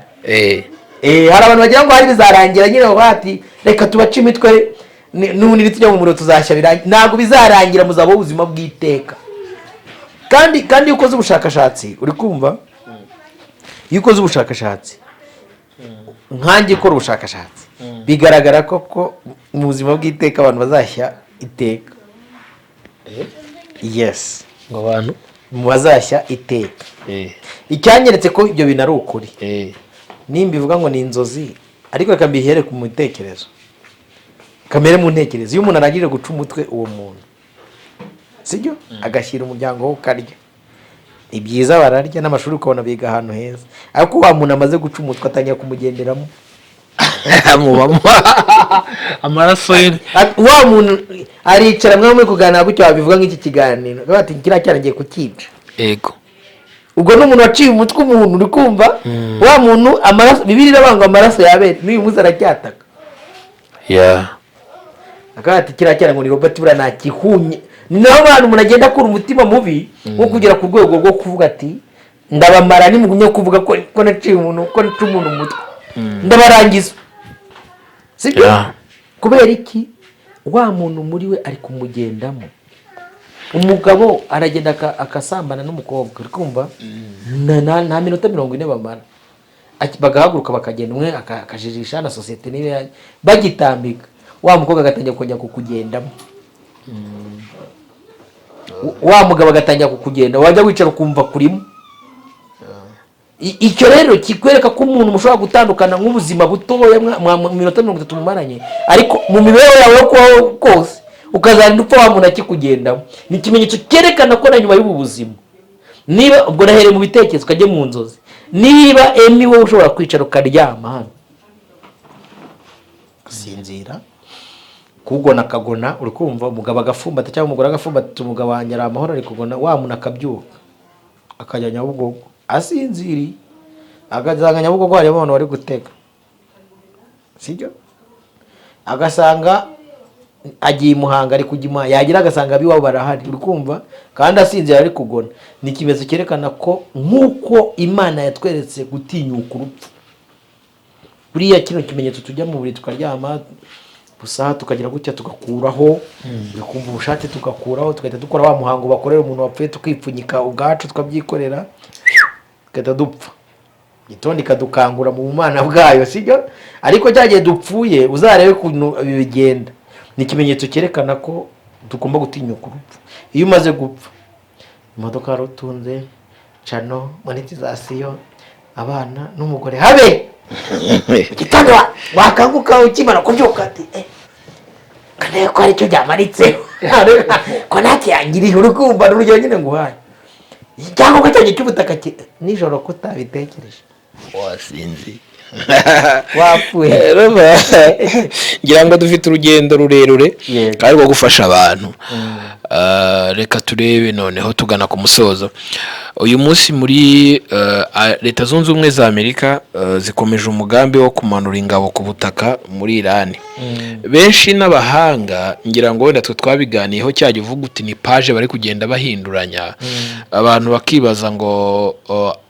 Hari abantu bagira ngo hari bizarangira nyine, bavuga ati reka tubace imitwe, n'ubundi nitujya mu muriro tuzashya birangira. Ntabwo bizarangira, muzabaho ubuzima bw'iteka. Kandi iyo ukoze ubushakashatsi, uri kumva, iyo ukoze ubushakashatsi, nkanjye ukora ubushakashatsi, bigaragara ko mu buzima bw'iteka abantu bazashya iteka, yes. Ngo abantu Mu bazashya iteka. Icyanyeretse ko ibyo bintu ari ukuri, nimba ivuga ngo ni inzozi, ariko reka mbihere ku bitekerezo kamere, mu ntekerezo. Iyo umuntu arangije guca umutwe uwo muntu, sibyo, agashyira umuryango we ukarya, ni byiza, bararya, n'amashuri ukabona biga ahantu heza, ariko wa muntu amaze guca umutwe atangira kumugenderamo. Mubamo amaraso ye. Wa muntu aricara, mwe muri kuganira gutyo, wabivuga nk'iki kiganiro, akavuga ati kiriya cyana ngiye kucyica. Ubwo ni umuntu waciye umutwe umuntu, uri kumva? Wa muntu amaraso, Bibiliya iravuga ngo amaraso yabere n'uyu munsi aracyataka. Akavuga ati kiriya cyana ngo ni Robert, buriya ntakihumye. Ni naho abantu umuntu agenda akura umutima mubi wo kugera ku rwego rwo kuvuga ati ndabamara, nimugumye kuvuga ko naciye umuntu, ko naciye umuntu umutwe, ndabarangiza, sibyo? Kubera iki? Wa muntu muri we ari kumugendamo. Umugabo aragenda akasambana n'umukobwa, uri kumva? Nta minota 40 bamara. Bagahaguruka bakagenda, umwe akajijisha na sosiyete niba bagitambika, wa mukobwa agatangira kongera kukugendamo, wa mugabo agatangira kukugenda, wajya wicara ukumva kurimo. Icyo rero kikwereka ko umuntu mushobora gutandukana nk'ubuzima butoya mu minota 30 mumaranye, ariko mu mibereho yawe yo kubaho kose ukazarinda upfa wa muntu akikugendamo. Ni ikimenyetso cyerekana ko na nyuma y'ubu buzima, niba ubwo nahereye mu bitekerezo ukajya mu nzozi, niba emi wowe ushobora kwicara ukaryama hano ugasinzira, kugona akagona, uri kumva, umugabo agafumbata cyangwa umugore agafumbata, umugabo wanjye ari amahoro ari kugona, wa muntu akabyuka akajya Nyabugogo asinziriye, agasanga Nyabugogo harimo abantu bari gutega, sibyo? Agasanga agiye i Muhanga, ari kujya i Muhanga, yagira agasanga ab'iwabo barahari, uri kumva, kandi asinzira ari kugona. Ni ikimenyetso cyerekana ko nk'uko Imana yatweretse gutinyuka urupfu, buriya kino kimenyetso tujya mu buriri tukaryama gusa, tukagira gutya tugakuraho, tukumva ubushake, tugakuraho, tugahita dukora wa muhango bakorera umuntu wapfuye, tukipfunyika ubwacu, tukabyikorera, tugahita dupfa, gitondo ikadukangura mu bumana bwayo, sibyo? Ariko cya gihe dupfuye, uzarebe ukuntu bigenda. Ni ikimenyetso cyerekana ko tugomba gutinyuka urupfu. Iyo umaze gupfa, imodoka wari utunze, channel, monétisation, abana n'umugore, habe igitondo wakanguka ukimara kubyuka ati kandebe ko hari icyo byamanitseho, ko ntacyo yangiriye, uri kumva? Ni urugero nyine nguhaye. Icyangombwa cyanjye cy'ubutaka nijoro kutabitekereje. Wasinzi. Wapfuye. Ngira ngo dufite urugendo rurerure kandi rwo gufasha abantu. Reka turebe noneho tugana ku musozo. Uyu munsi muri Leta Zunze Ubumwe za Amerika zikomeje umugambi wo kumanura ingabo ku butaka muri Irani. Benshi n'abahanga, ngira ngo wenda twe twabiganiyeho cyajya uvuga uti ni page bari kugenda bahinduranya, abantu bakibaza ngo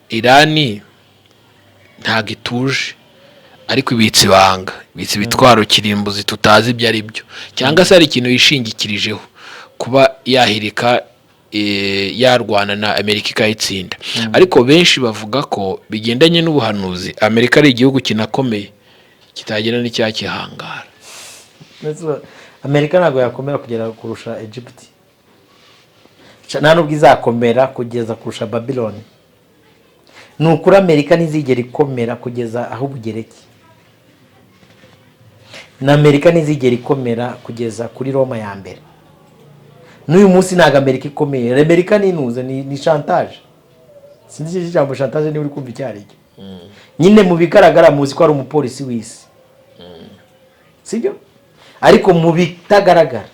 Irani ntabwo ituje, ariko ibitse ibanga, ibitse ibitwaro kirimbuzi tutazi ibyo ari byo, cyangwa se hari ikintu yishingikirijeho kuba yahirika, yarwana na Amerika ikayitsinda. Ariko benshi bavuga ko bigendanye n'ubuhanuzi, Amerika ari igihugu kinakomeye kitagira n'icyakihangara. Ndetse Amerika ntabwo yakomera kugera kurusha Egypt, nta nubwo izakomera kugeza kurusha Babylon. Ni ukuri, Amerika ntizigera ikomera kugeza aho Ubugereki, na Amerika ntizigera ikomera kugeza kuri Roma ya mbere. N'uyu munsi ntabwo Amerika ikomeye. Amerika ni inuza, ni chantage. Sinzi ijambo chantage niba uri kumva icyo ari cyo. Nyine mu bigaragara muzi ko ari umupolisi w'isi, sibyo? Ariko mu bitagaragara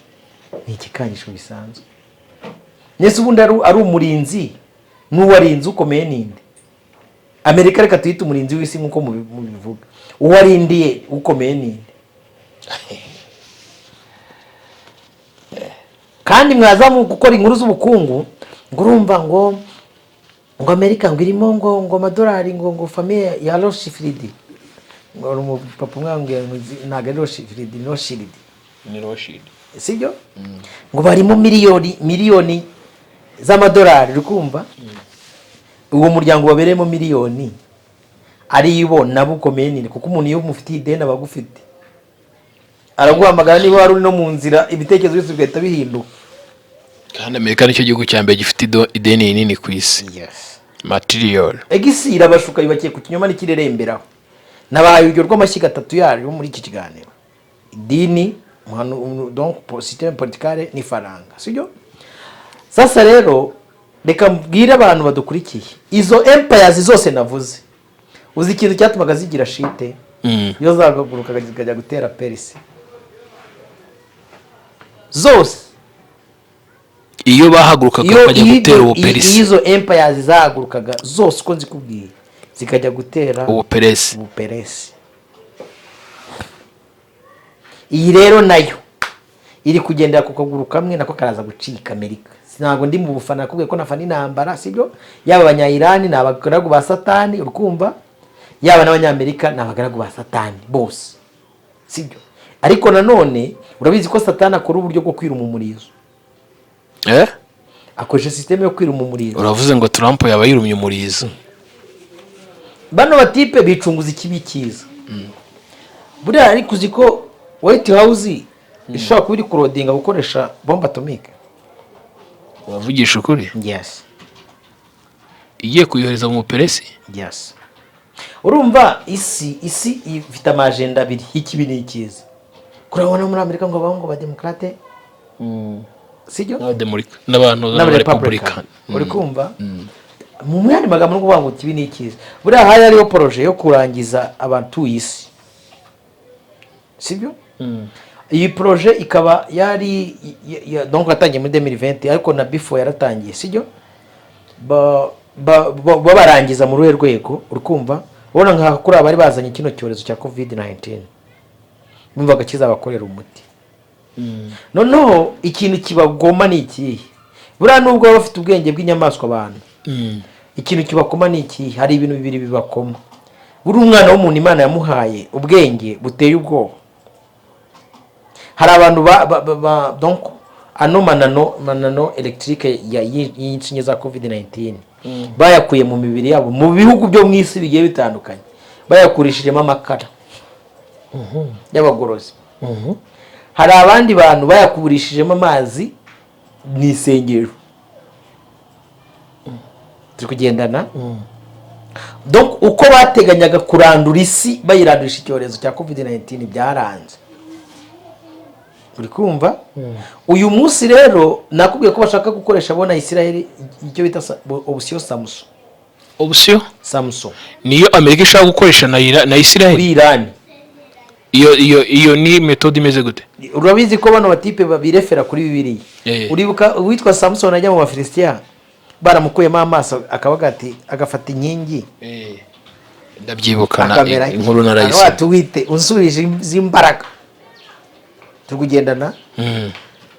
ni igikangisho bisanzwe. Nese ubundi ari umurinzi n'uwarinze ukomeye ninde? Amerika reka tuyite umurinzi w'isi nk'uko mubivuga. Uwarindiye ukomeye ninde? Kandi mwaza mu gukora inkuru z'ubukungu ngo urumva ngo Amerika ngo irimo ngo amadolari ngo famille ya Rothschild, ngo hari umupapa umwe wambwiye ngo ntabwo ari Rothschild, ni Rothschild. Ni Rothschild. Sibyo? Ngo barimo miliyoni miliyoni z'amadolari. Uri kumva uwo muryango babereyemo miliyoni ari bo nabo ukomeye nini? Kuko umuntu iyo umufitiye ideni aba agufite, araguhamagara niba wari uri no mu nzira, ibitekerezo byose bigahita bihinduka. Kandi Amerika nicyo gihugu cya mbere gifite ideni rinini ku isi material. Egisi irabashuka, yubakiye ku kinyoma n'ikireremberaho. Nabahaye urugero rw'amashyiga atatu yayo muri iki kiganiro: idini, donc système politique n'ifaranga, sibyo? Sasa rero reka mbwire abantu badukurikiye, izo empires zose navuze, uzi ikintu cyatumaga zigira shite? Iyo zahagurukaga zikajya gutera Perse zose. Iyo bahagurukaga bajya gutera Ubuperisi. Iyo izo empires zahagurukaga zose uko nzikubwiye zikajya gutera Ubuperesi. Ubuperesi. Iyi rero nayo iri kugendera ku kaguru kamwe, nako karaza gucika. Amerika, ntabwo ndi mu bufana, nakubwiye ko nafana intambara, sibyo? Yaba Abanyayirani ni abagaragu ba Satani, urikumva? Yaba n'Abanyamerika ni abagaragu ba Satani bose, sibyo? Ariko nanone urabizi ko Satani akora uburyo bwo kwiruma umurizo. Eh? Akoresha système yo kwiruma umurizo. Uravuze ngo Trump yaba yirumye umurizo? Bano batipe bicunguza ikibi cyiza. Buriya ariko uzi ko White House ishobora kuba iri kurodinga gukoresha bombe atomique? Uravugisha ukuri? Yes. Igiye kuyohereza mu Buperesi? Yes. Urumva isi ifite ama agenda abiri y'ikibi n'icyiza. Kurabona muri Amerika ngo baho ngo bademokarate, sibyo? N'abademurika n'abantu n'abarepublika. N'abarepublika, uri kumva? Mu yandi magambo ni ukuvuga ngo ikibi n'icyiza. Buriya hari hariho projet yo kurangiza abatuye isi, sibyo? Iyi projet ikaba yari donc yatangiye muri 2020, ariko na before yaratangiye, sibyo? Babarangiza mu ruhe rwego? Uri kumva? Ubona nka kuri abari bazanye kino cyorezo cya COVID 19, bumvaga kizabakorera umuti. Noneho ikintu kibagoma ni ikihe? Buriya nubwo baba bafite ubwenge bw'inyamaswa abantu, ikintu kibakoma ni ikihe? Hari ibintu bibiri bibakoma. Buri umwana w'umuntu Imana yamuhaye ubwenge buteye ubwoba. Hari abantu ba donc ano manano électrique y'inshinge za COVID 19 bayakuye mu mibiri yabo mu bihugu byo mu isi bigiye bitandukanye, bayakurishijemo amakara y'abagorozi. Hari abandi bantu bayakurishijemo amazi mu isengero. Turi kugendana? Donc uko bateganyaga kurandura isi bayirandurisha icyorezo cya COVID 19 byaranze. Uri kumva? Uyu munsi rero nakubwiye ko bashaka gukoresha bona Israel icyo bita option Samson. Option? Samson. Niyo Amerika ishaka gukoresha na Israel? Kuri Irani. Iyo ni méthode imeze gute? Urabizi ko bano batipe babirefera kuri Bibiliya. Uribuka uwitwa Samson ajya mu Bafilisitiya, baramukuyemo amaso, akavuga ati, agafata inkingi? Ndabyibuka na Akamera inkuru narayisomye. Watuwite unsubije imbaraga, turi kugendana?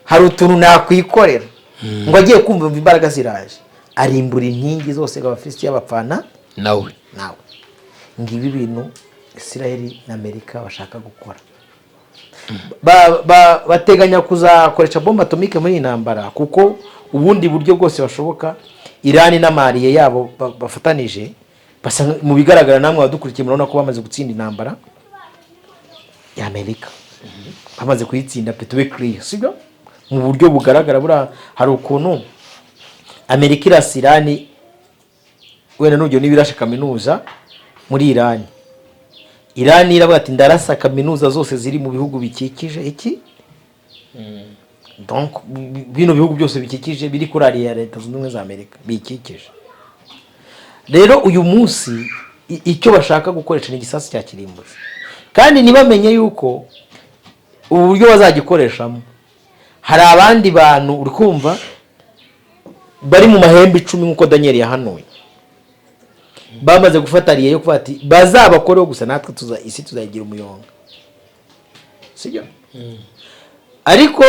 Hari utuntu nakwikorera. Ngo agiye kumva imbaraga ziraje, arimbura inkingi zose, ngo Abafilisitiya bapfana nawe. Nawe. Ngibi ibintu Israel na Amerika bashaka gukora. Bateganya kuzakoresha bombe atomique muri iyi ntambara, kuko ubundi buryo bwose bashoboka Irani n'ama alliés yabo bafatanije basa mu bigaragara, namwe abadukurikiye murabona ko bamaze gutsinda intambara ya Amerika, bamaze kuyitsinda pe, tube clear, sibyo? Mu buryo bugaragara, buriya hari ukuntu Amerika irasa Irani, wenda n'urugero niba irashe kaminuza muri Irani, Irani iravuga ati: "Ndarasa kaminuza zose ziri mu bihugu bikikije iki." Donc bino bihugu byose bikikije, biri kuri ariya Leta Zunze Ubumwe za Amerika bikikije. Rero uyu munsi icyo bashaka gukoresha ni igisasu cya kirimbuzi, kandi ntibamenye yuko ubu buryo bazagikoreshamo hari abandi bantu, uri kumva, bari mu mahembe 10 nk'uko Daniel yahanuye, bamaze gufata ariye yo kuvuga ati bazabakoreho gusa, natwe tuza isi tuzayigira umuyonga, sibyo? Ariko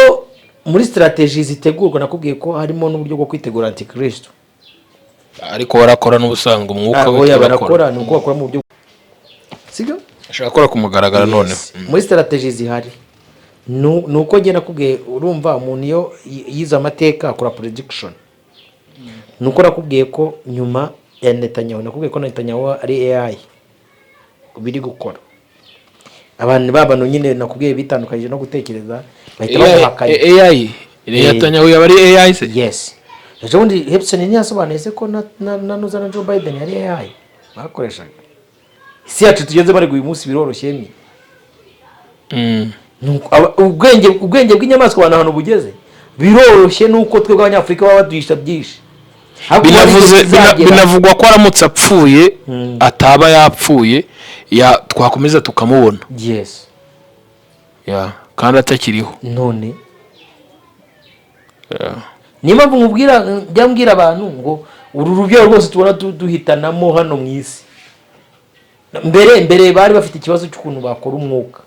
muri strategy zitegurwa, nakubwiye ko harimo n'uburyo bwo kwitegura antikristo. Ariko barakora n'ubusanzwe umwuka Ah, we oya, turakora. barakora, ni uko bakora mu buryo, sibyo? Ashaka gukora ku mugaragaro noneho. Yes. Muri strategy zihari ni uko njye nakubwiye, urumva, umuntu iyo yize amateka akora prediction. Ni uko nakubwiye ko nyuma ya Netanyahu, nakubwiye ko Netanyahu ari AI biri gukora, abantu babano nyine nakubwiye bitandukanyije no gutekereza, bahita bamuhakanya. AI, Netanyahu yaba ari AI se? Yes, ejo bundi Epstein ntiyasobanuye se ko na nuza na Joe Biden yari AI bakoreshaga? Isi yacu tugeze bari uyu munsi biroroshye mi Nuko ubwenge bw'inyamaswa, abantu ahantu bugeze biroroshye, nuko twebwe Abanyafurika baba baduhisha byinshi. Ariko hari Binavuze igihe kizagera- binavugwa ko aramutse apfuye, ataba yapfuye ya twakomeza tukamubona. Ya, kandi atakiriho. None niyo mpamvu nkubwira, njya mbwira abantu ngo uru rubyaro rwose tubona duhitanamo hano mu isi, mbere mbere bari bafite ikibazo cy'ukuntu bakora umwuka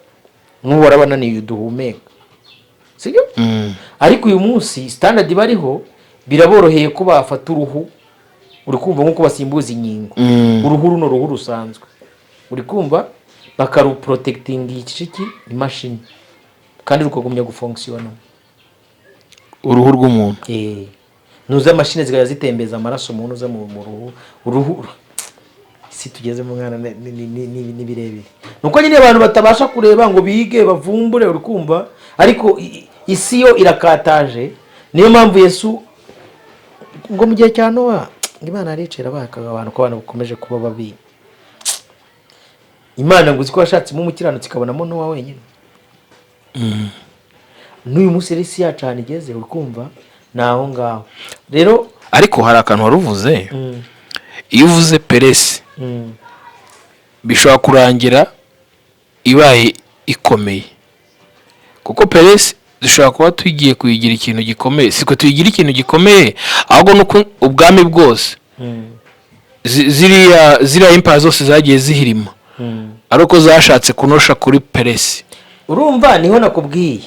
n'ubu warabananiye duhumeka, sibyo? Ariko uyu munsi standard bariho biraboroheye ko bafata uruhu, uri kumva, nk'uko basimbuza inkingo. Uruhu, runo ruhu rusanzwe, uri kumva, bakaruprotectinga iki imashini kandi rukagumya gufonctionna. Uruhu rw'umuntu? Eh, nuza mashini zikajya zitembeza amaraso mu nuza mu ruhu. Uruhu, isi tugezemo mwana, ni birebire, nuko nyine abantu batabasha kureba ngo bige bavumbure, uri kumva? Ariko isi yo irakataje. Niyo mpamvu Yesu ngo mu gihe cya Nowa ngo Imana yaricira bakaga abantu ko abantu bakomeje kuba babi. Imana ngo uzi ko yashatsemo umukiranutsi ikabonamo Nowa wenyine. N'uyu munsi rero isi yacu ahantu igeze, uri kumva, ni aho ngaho rero. Ariko hari akantu wari uvuze. Iyo uvuze Peresi, bishobora kurangira ibaye ikomeye, kuko Peresi dushobora kuba tugiye kuyigira ikintu gikomeye. Siko tuyigira ikintu gikomeye, ahubwo nuko ubwami bwose, ziriya empire zose zagiye zihirima ari uko zashatse kunosha kuri Peresi. Urumva, niho nakubwiye,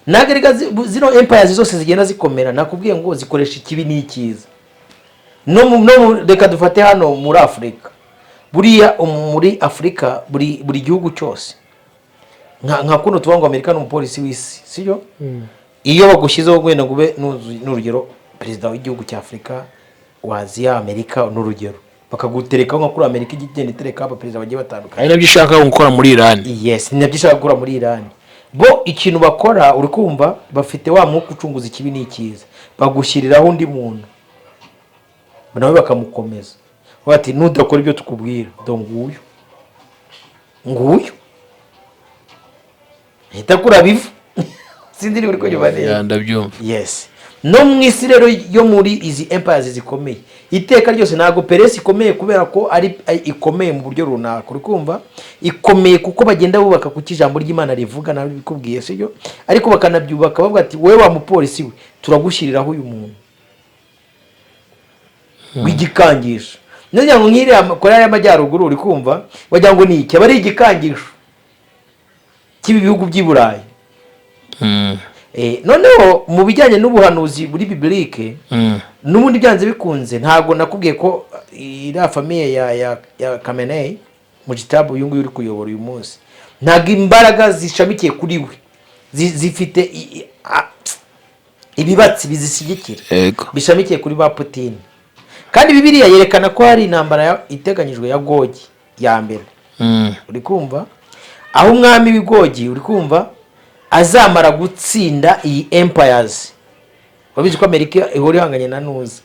ntabwo erega zino empires zose zigenda zikomera, nakubwiye ngo zikoresha ikibi n'icyiza. No mu, reka dufate hano muri Afurika. Buriya muri Afurika buri gihugu cyose, nka kuno tuvuga ngo Amerika ni umupolisi w'isi, sibyo? Iyo bagushyizeho wenda ngo ube n'urugero perezida w'igihugu cya Afurika wa Aziya, Amerika, n'urugero bakaguterekaho nka kuri Amerika ijya igenda iterekaho abaperezida bagiye batandukanye. Ari nabyo ishaka gukora muri Irani. Yes, ni nabyo ishaka gukora muri Irani. Bo ikintu bakora, uri kumva, bafite wa mwuka ucunguza ikibi n'icyiza, bagushyiriraho undi muntu nawe bakamukomeza, bati nudakora ibyo tukubwira, do nguyu nguyu hita kura bivu. Sinzi niba uri kunyumva neza. Ya, ndabyumva. Yes, no mu isi rero yo muri izi empires zikomeye iteka ryose, ntabwo Peresi ikomeye kubera ko ari ikomeye mu buryo runaka, uri kumva? Ikomeye kuko bagenda bubaka kuko ijambo ry'Imana rivuga, nawe bikubwiye, sibyo? Ariko bakanabyubaka bavuga ati wowe wa mupolisi we, turagushyiriraho uyu muntu w'igikangisho. Niyo ngo nk'iriya Korea y'Amajyaruguru, uri kumva, wagira ngo ni iki? Aba ari igikangisho cy'ibi bihugu by'i Burayi. Noneho mu bijyanye n'ubuhanuzi buri biblique, n'ubundi byanze bikunze, ntabwo nakubwiye ko iriya famille ya Khamenei mu gitabu, uyu nguyu uri kuyobora uyu munsi, ntabwo imbaraga zishamikiye kuri we zifite ibibatsi bizishyigikira bishamikiye kuri ba Putin. Kandi Bibiliya yerekana ko hari intambara iteganyijwe ya Gogi ya mbere. Uri kumva, aho umwami w'igogi, uri kumva, azamara gutsinda iyi empires. Wabizi ko Amerika ihora ihanganye na nuza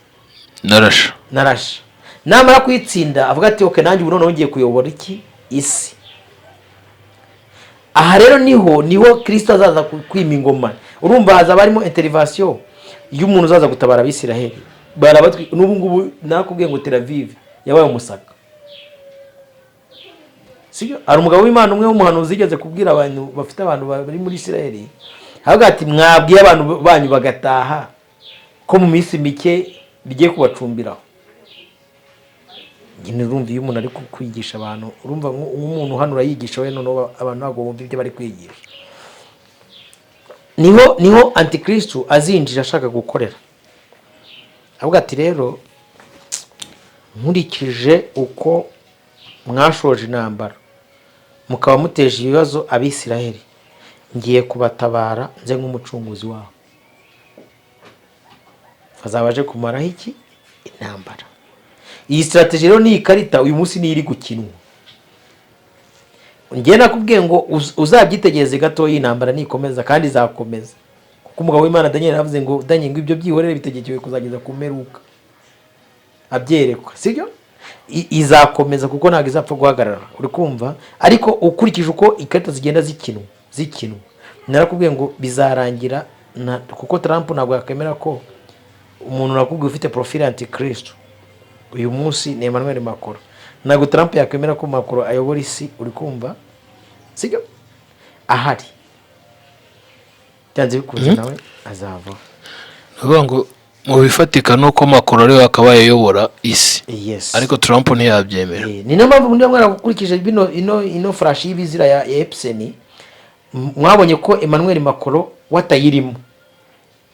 Narasha. Na Rasha. Namara kuyitsinda avuga ati ok, nanjye ubu noneho ngiye kuyobora iki isi. Aha rero niho Kirisito azaza kwima ingoma. Urumva hazaba harimo intervention y'umuntu uzaza gutabara Abisiraheli. Barabatwi n'ubu ngubu nakubwiye ngo Tel Aviv yabaye umusaka, sibyo? Hari umugabo w'Imana umwe w'umuhanuzi yigeze kubwira abantu bafite abantu bari muri Isiraheli, avuga ati: "Mwabwiye abantu banyu bagataha, ko mu minsi mike bigiye kubacumbiraho." Nyine urumva iyo umuntu ari kwigisha abantu, urumva nk'umuntu hano urayigisha we, noneho abantu ntabwo bumva ibyo bari kwigisha. Niho antikristo azinjira ashaka gukorera, avuga ati: "Rero nkurikije uko mwashoje intambara, mukaba muteje ibibazo Abisiraheli, ngiye kubatabara, nze nk'umucunguzi wabo." Azaba aje kumaraho iki? Intambara. Iyi strategy rero ni ikarita uyu munsi niyo iri gukinwa. Njye nakubwiye ngo uzabyitegereze gatoya, intambara nikomeza, kandi izakomeza, kuko umugabo w'Imana Daniel yavuze ngo: "Daniel, ngo ibyo byihorere, bitegekewe kuzageza ku mperuka," abyerekwa, sibyo? Izakomeza kuko ntabwo izapfa guhagarara, uri kumva? Ariko ukurikije uko ikarita zigenda zikinwa, narakubwiye ngo bizarangira kuko Trump ntabwo yakwemera ko umuntu nakubwiye ufite profile antikristo uyu munsi ni Emmanuel Macron. Ntabwo Trump yakwemera ko Macron ayobora isi, uri kumva, sibyo? Ahari byanze bikunze nawe azavaho. Ni ukuvuga ngo mu bifatika ni uko Macron ariwe wakabaye ayobora isi, ariko Trump ntiyabyemera. Ni nayo mpamvu niba mwarakurikije bino ino flash y'ibizira ya Epson, mwabonye ko Emmanuel Macron watayirimo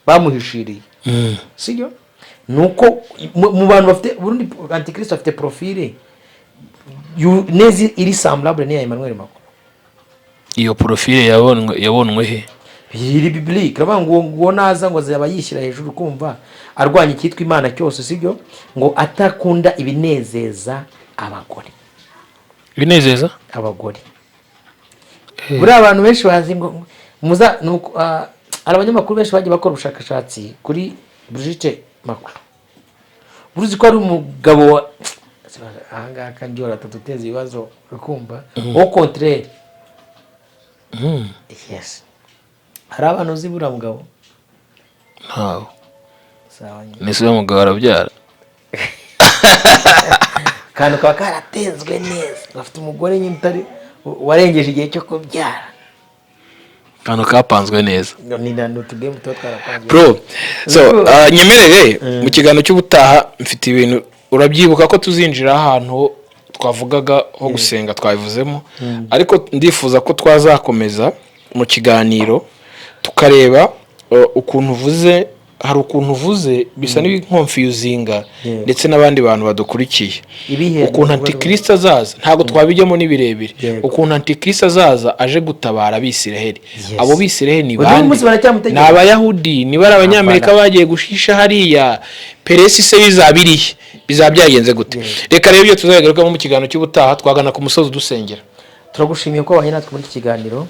bamuhishiriye, sibyo? Ni uko mu bantu bafite uburundi antikristo afite profile neza iri semblable n'iya Emmanuel Macron. Iyo profile yabonwe he? Iri biblique, iravuga ngo uwo naza ngo azaba yishyira hejuru, kumva, arwanya icyitwa Imana cyose, sibyo? Ngo atakunda ibinezeza abagore. Binezeza Abagore. Buriya abantu benshi bazi ngo muza nuko, hari abanyamakuru benshi bagiye bakora ubushakashatsi kuri Brigitte Macron. Uruzi ko ari umugabo wa ahangaha kandi ataduteza ibibazo, urikumva, au contraire. Yes, hari abantu uzi buriya mugabo? Ntawe. Sawa nyine. Nese uyu mugabo arabyara? Akantu kaba karatenzwe neza, gafite umugore nyine utari warengeje igihe cyo kubyara. Akantu kapanzwe neza. Ni utugame tuba twarapanzwe. Bro, so nyemerere mu kiganiro cy'ubutaha mfite ibintu. Urabyibuka ko tuzinjira ahantu twavugaga ho gusenga, twabivuzemo, ariko ndifuza ko twazakomeza mu kiganiro tukareba ukuntu uvuze, hari ukuntu uvuze bisa n'ibinconfusinga ndetse n'abandi bantu badukurikiye. Ibihe? Ukuntu antikristo azaza, ntabwo twabijyamo ni birebire. Ukuntu antikristo azaza aje gutabara Abisiraheli. Abo Bisiraheli ni Uyu bande? munsi baracyamutegereje. Ni Abayahudi? Niba ari Abanyamerika bagiye gushisha hariya Peresi se, bizaba irihe? Bizaba byagenze gute? Reka rero ibyo tuzabigarukamo mu kiganiro cy'ubutaha. Twagana ku musozi dusengera. Turagushimiye ko wabanye natwe muri iki kiganiro.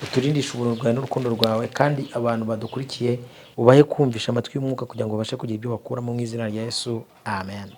Uturindishe ubuntu bwawe n'urukundo rwawe, kandi abantu badukurikiye ubahe kumvisha amatwi y'umwuka kugira ngo babashe kugira ibyo bakuramo, mu izina rya Yesu, amen.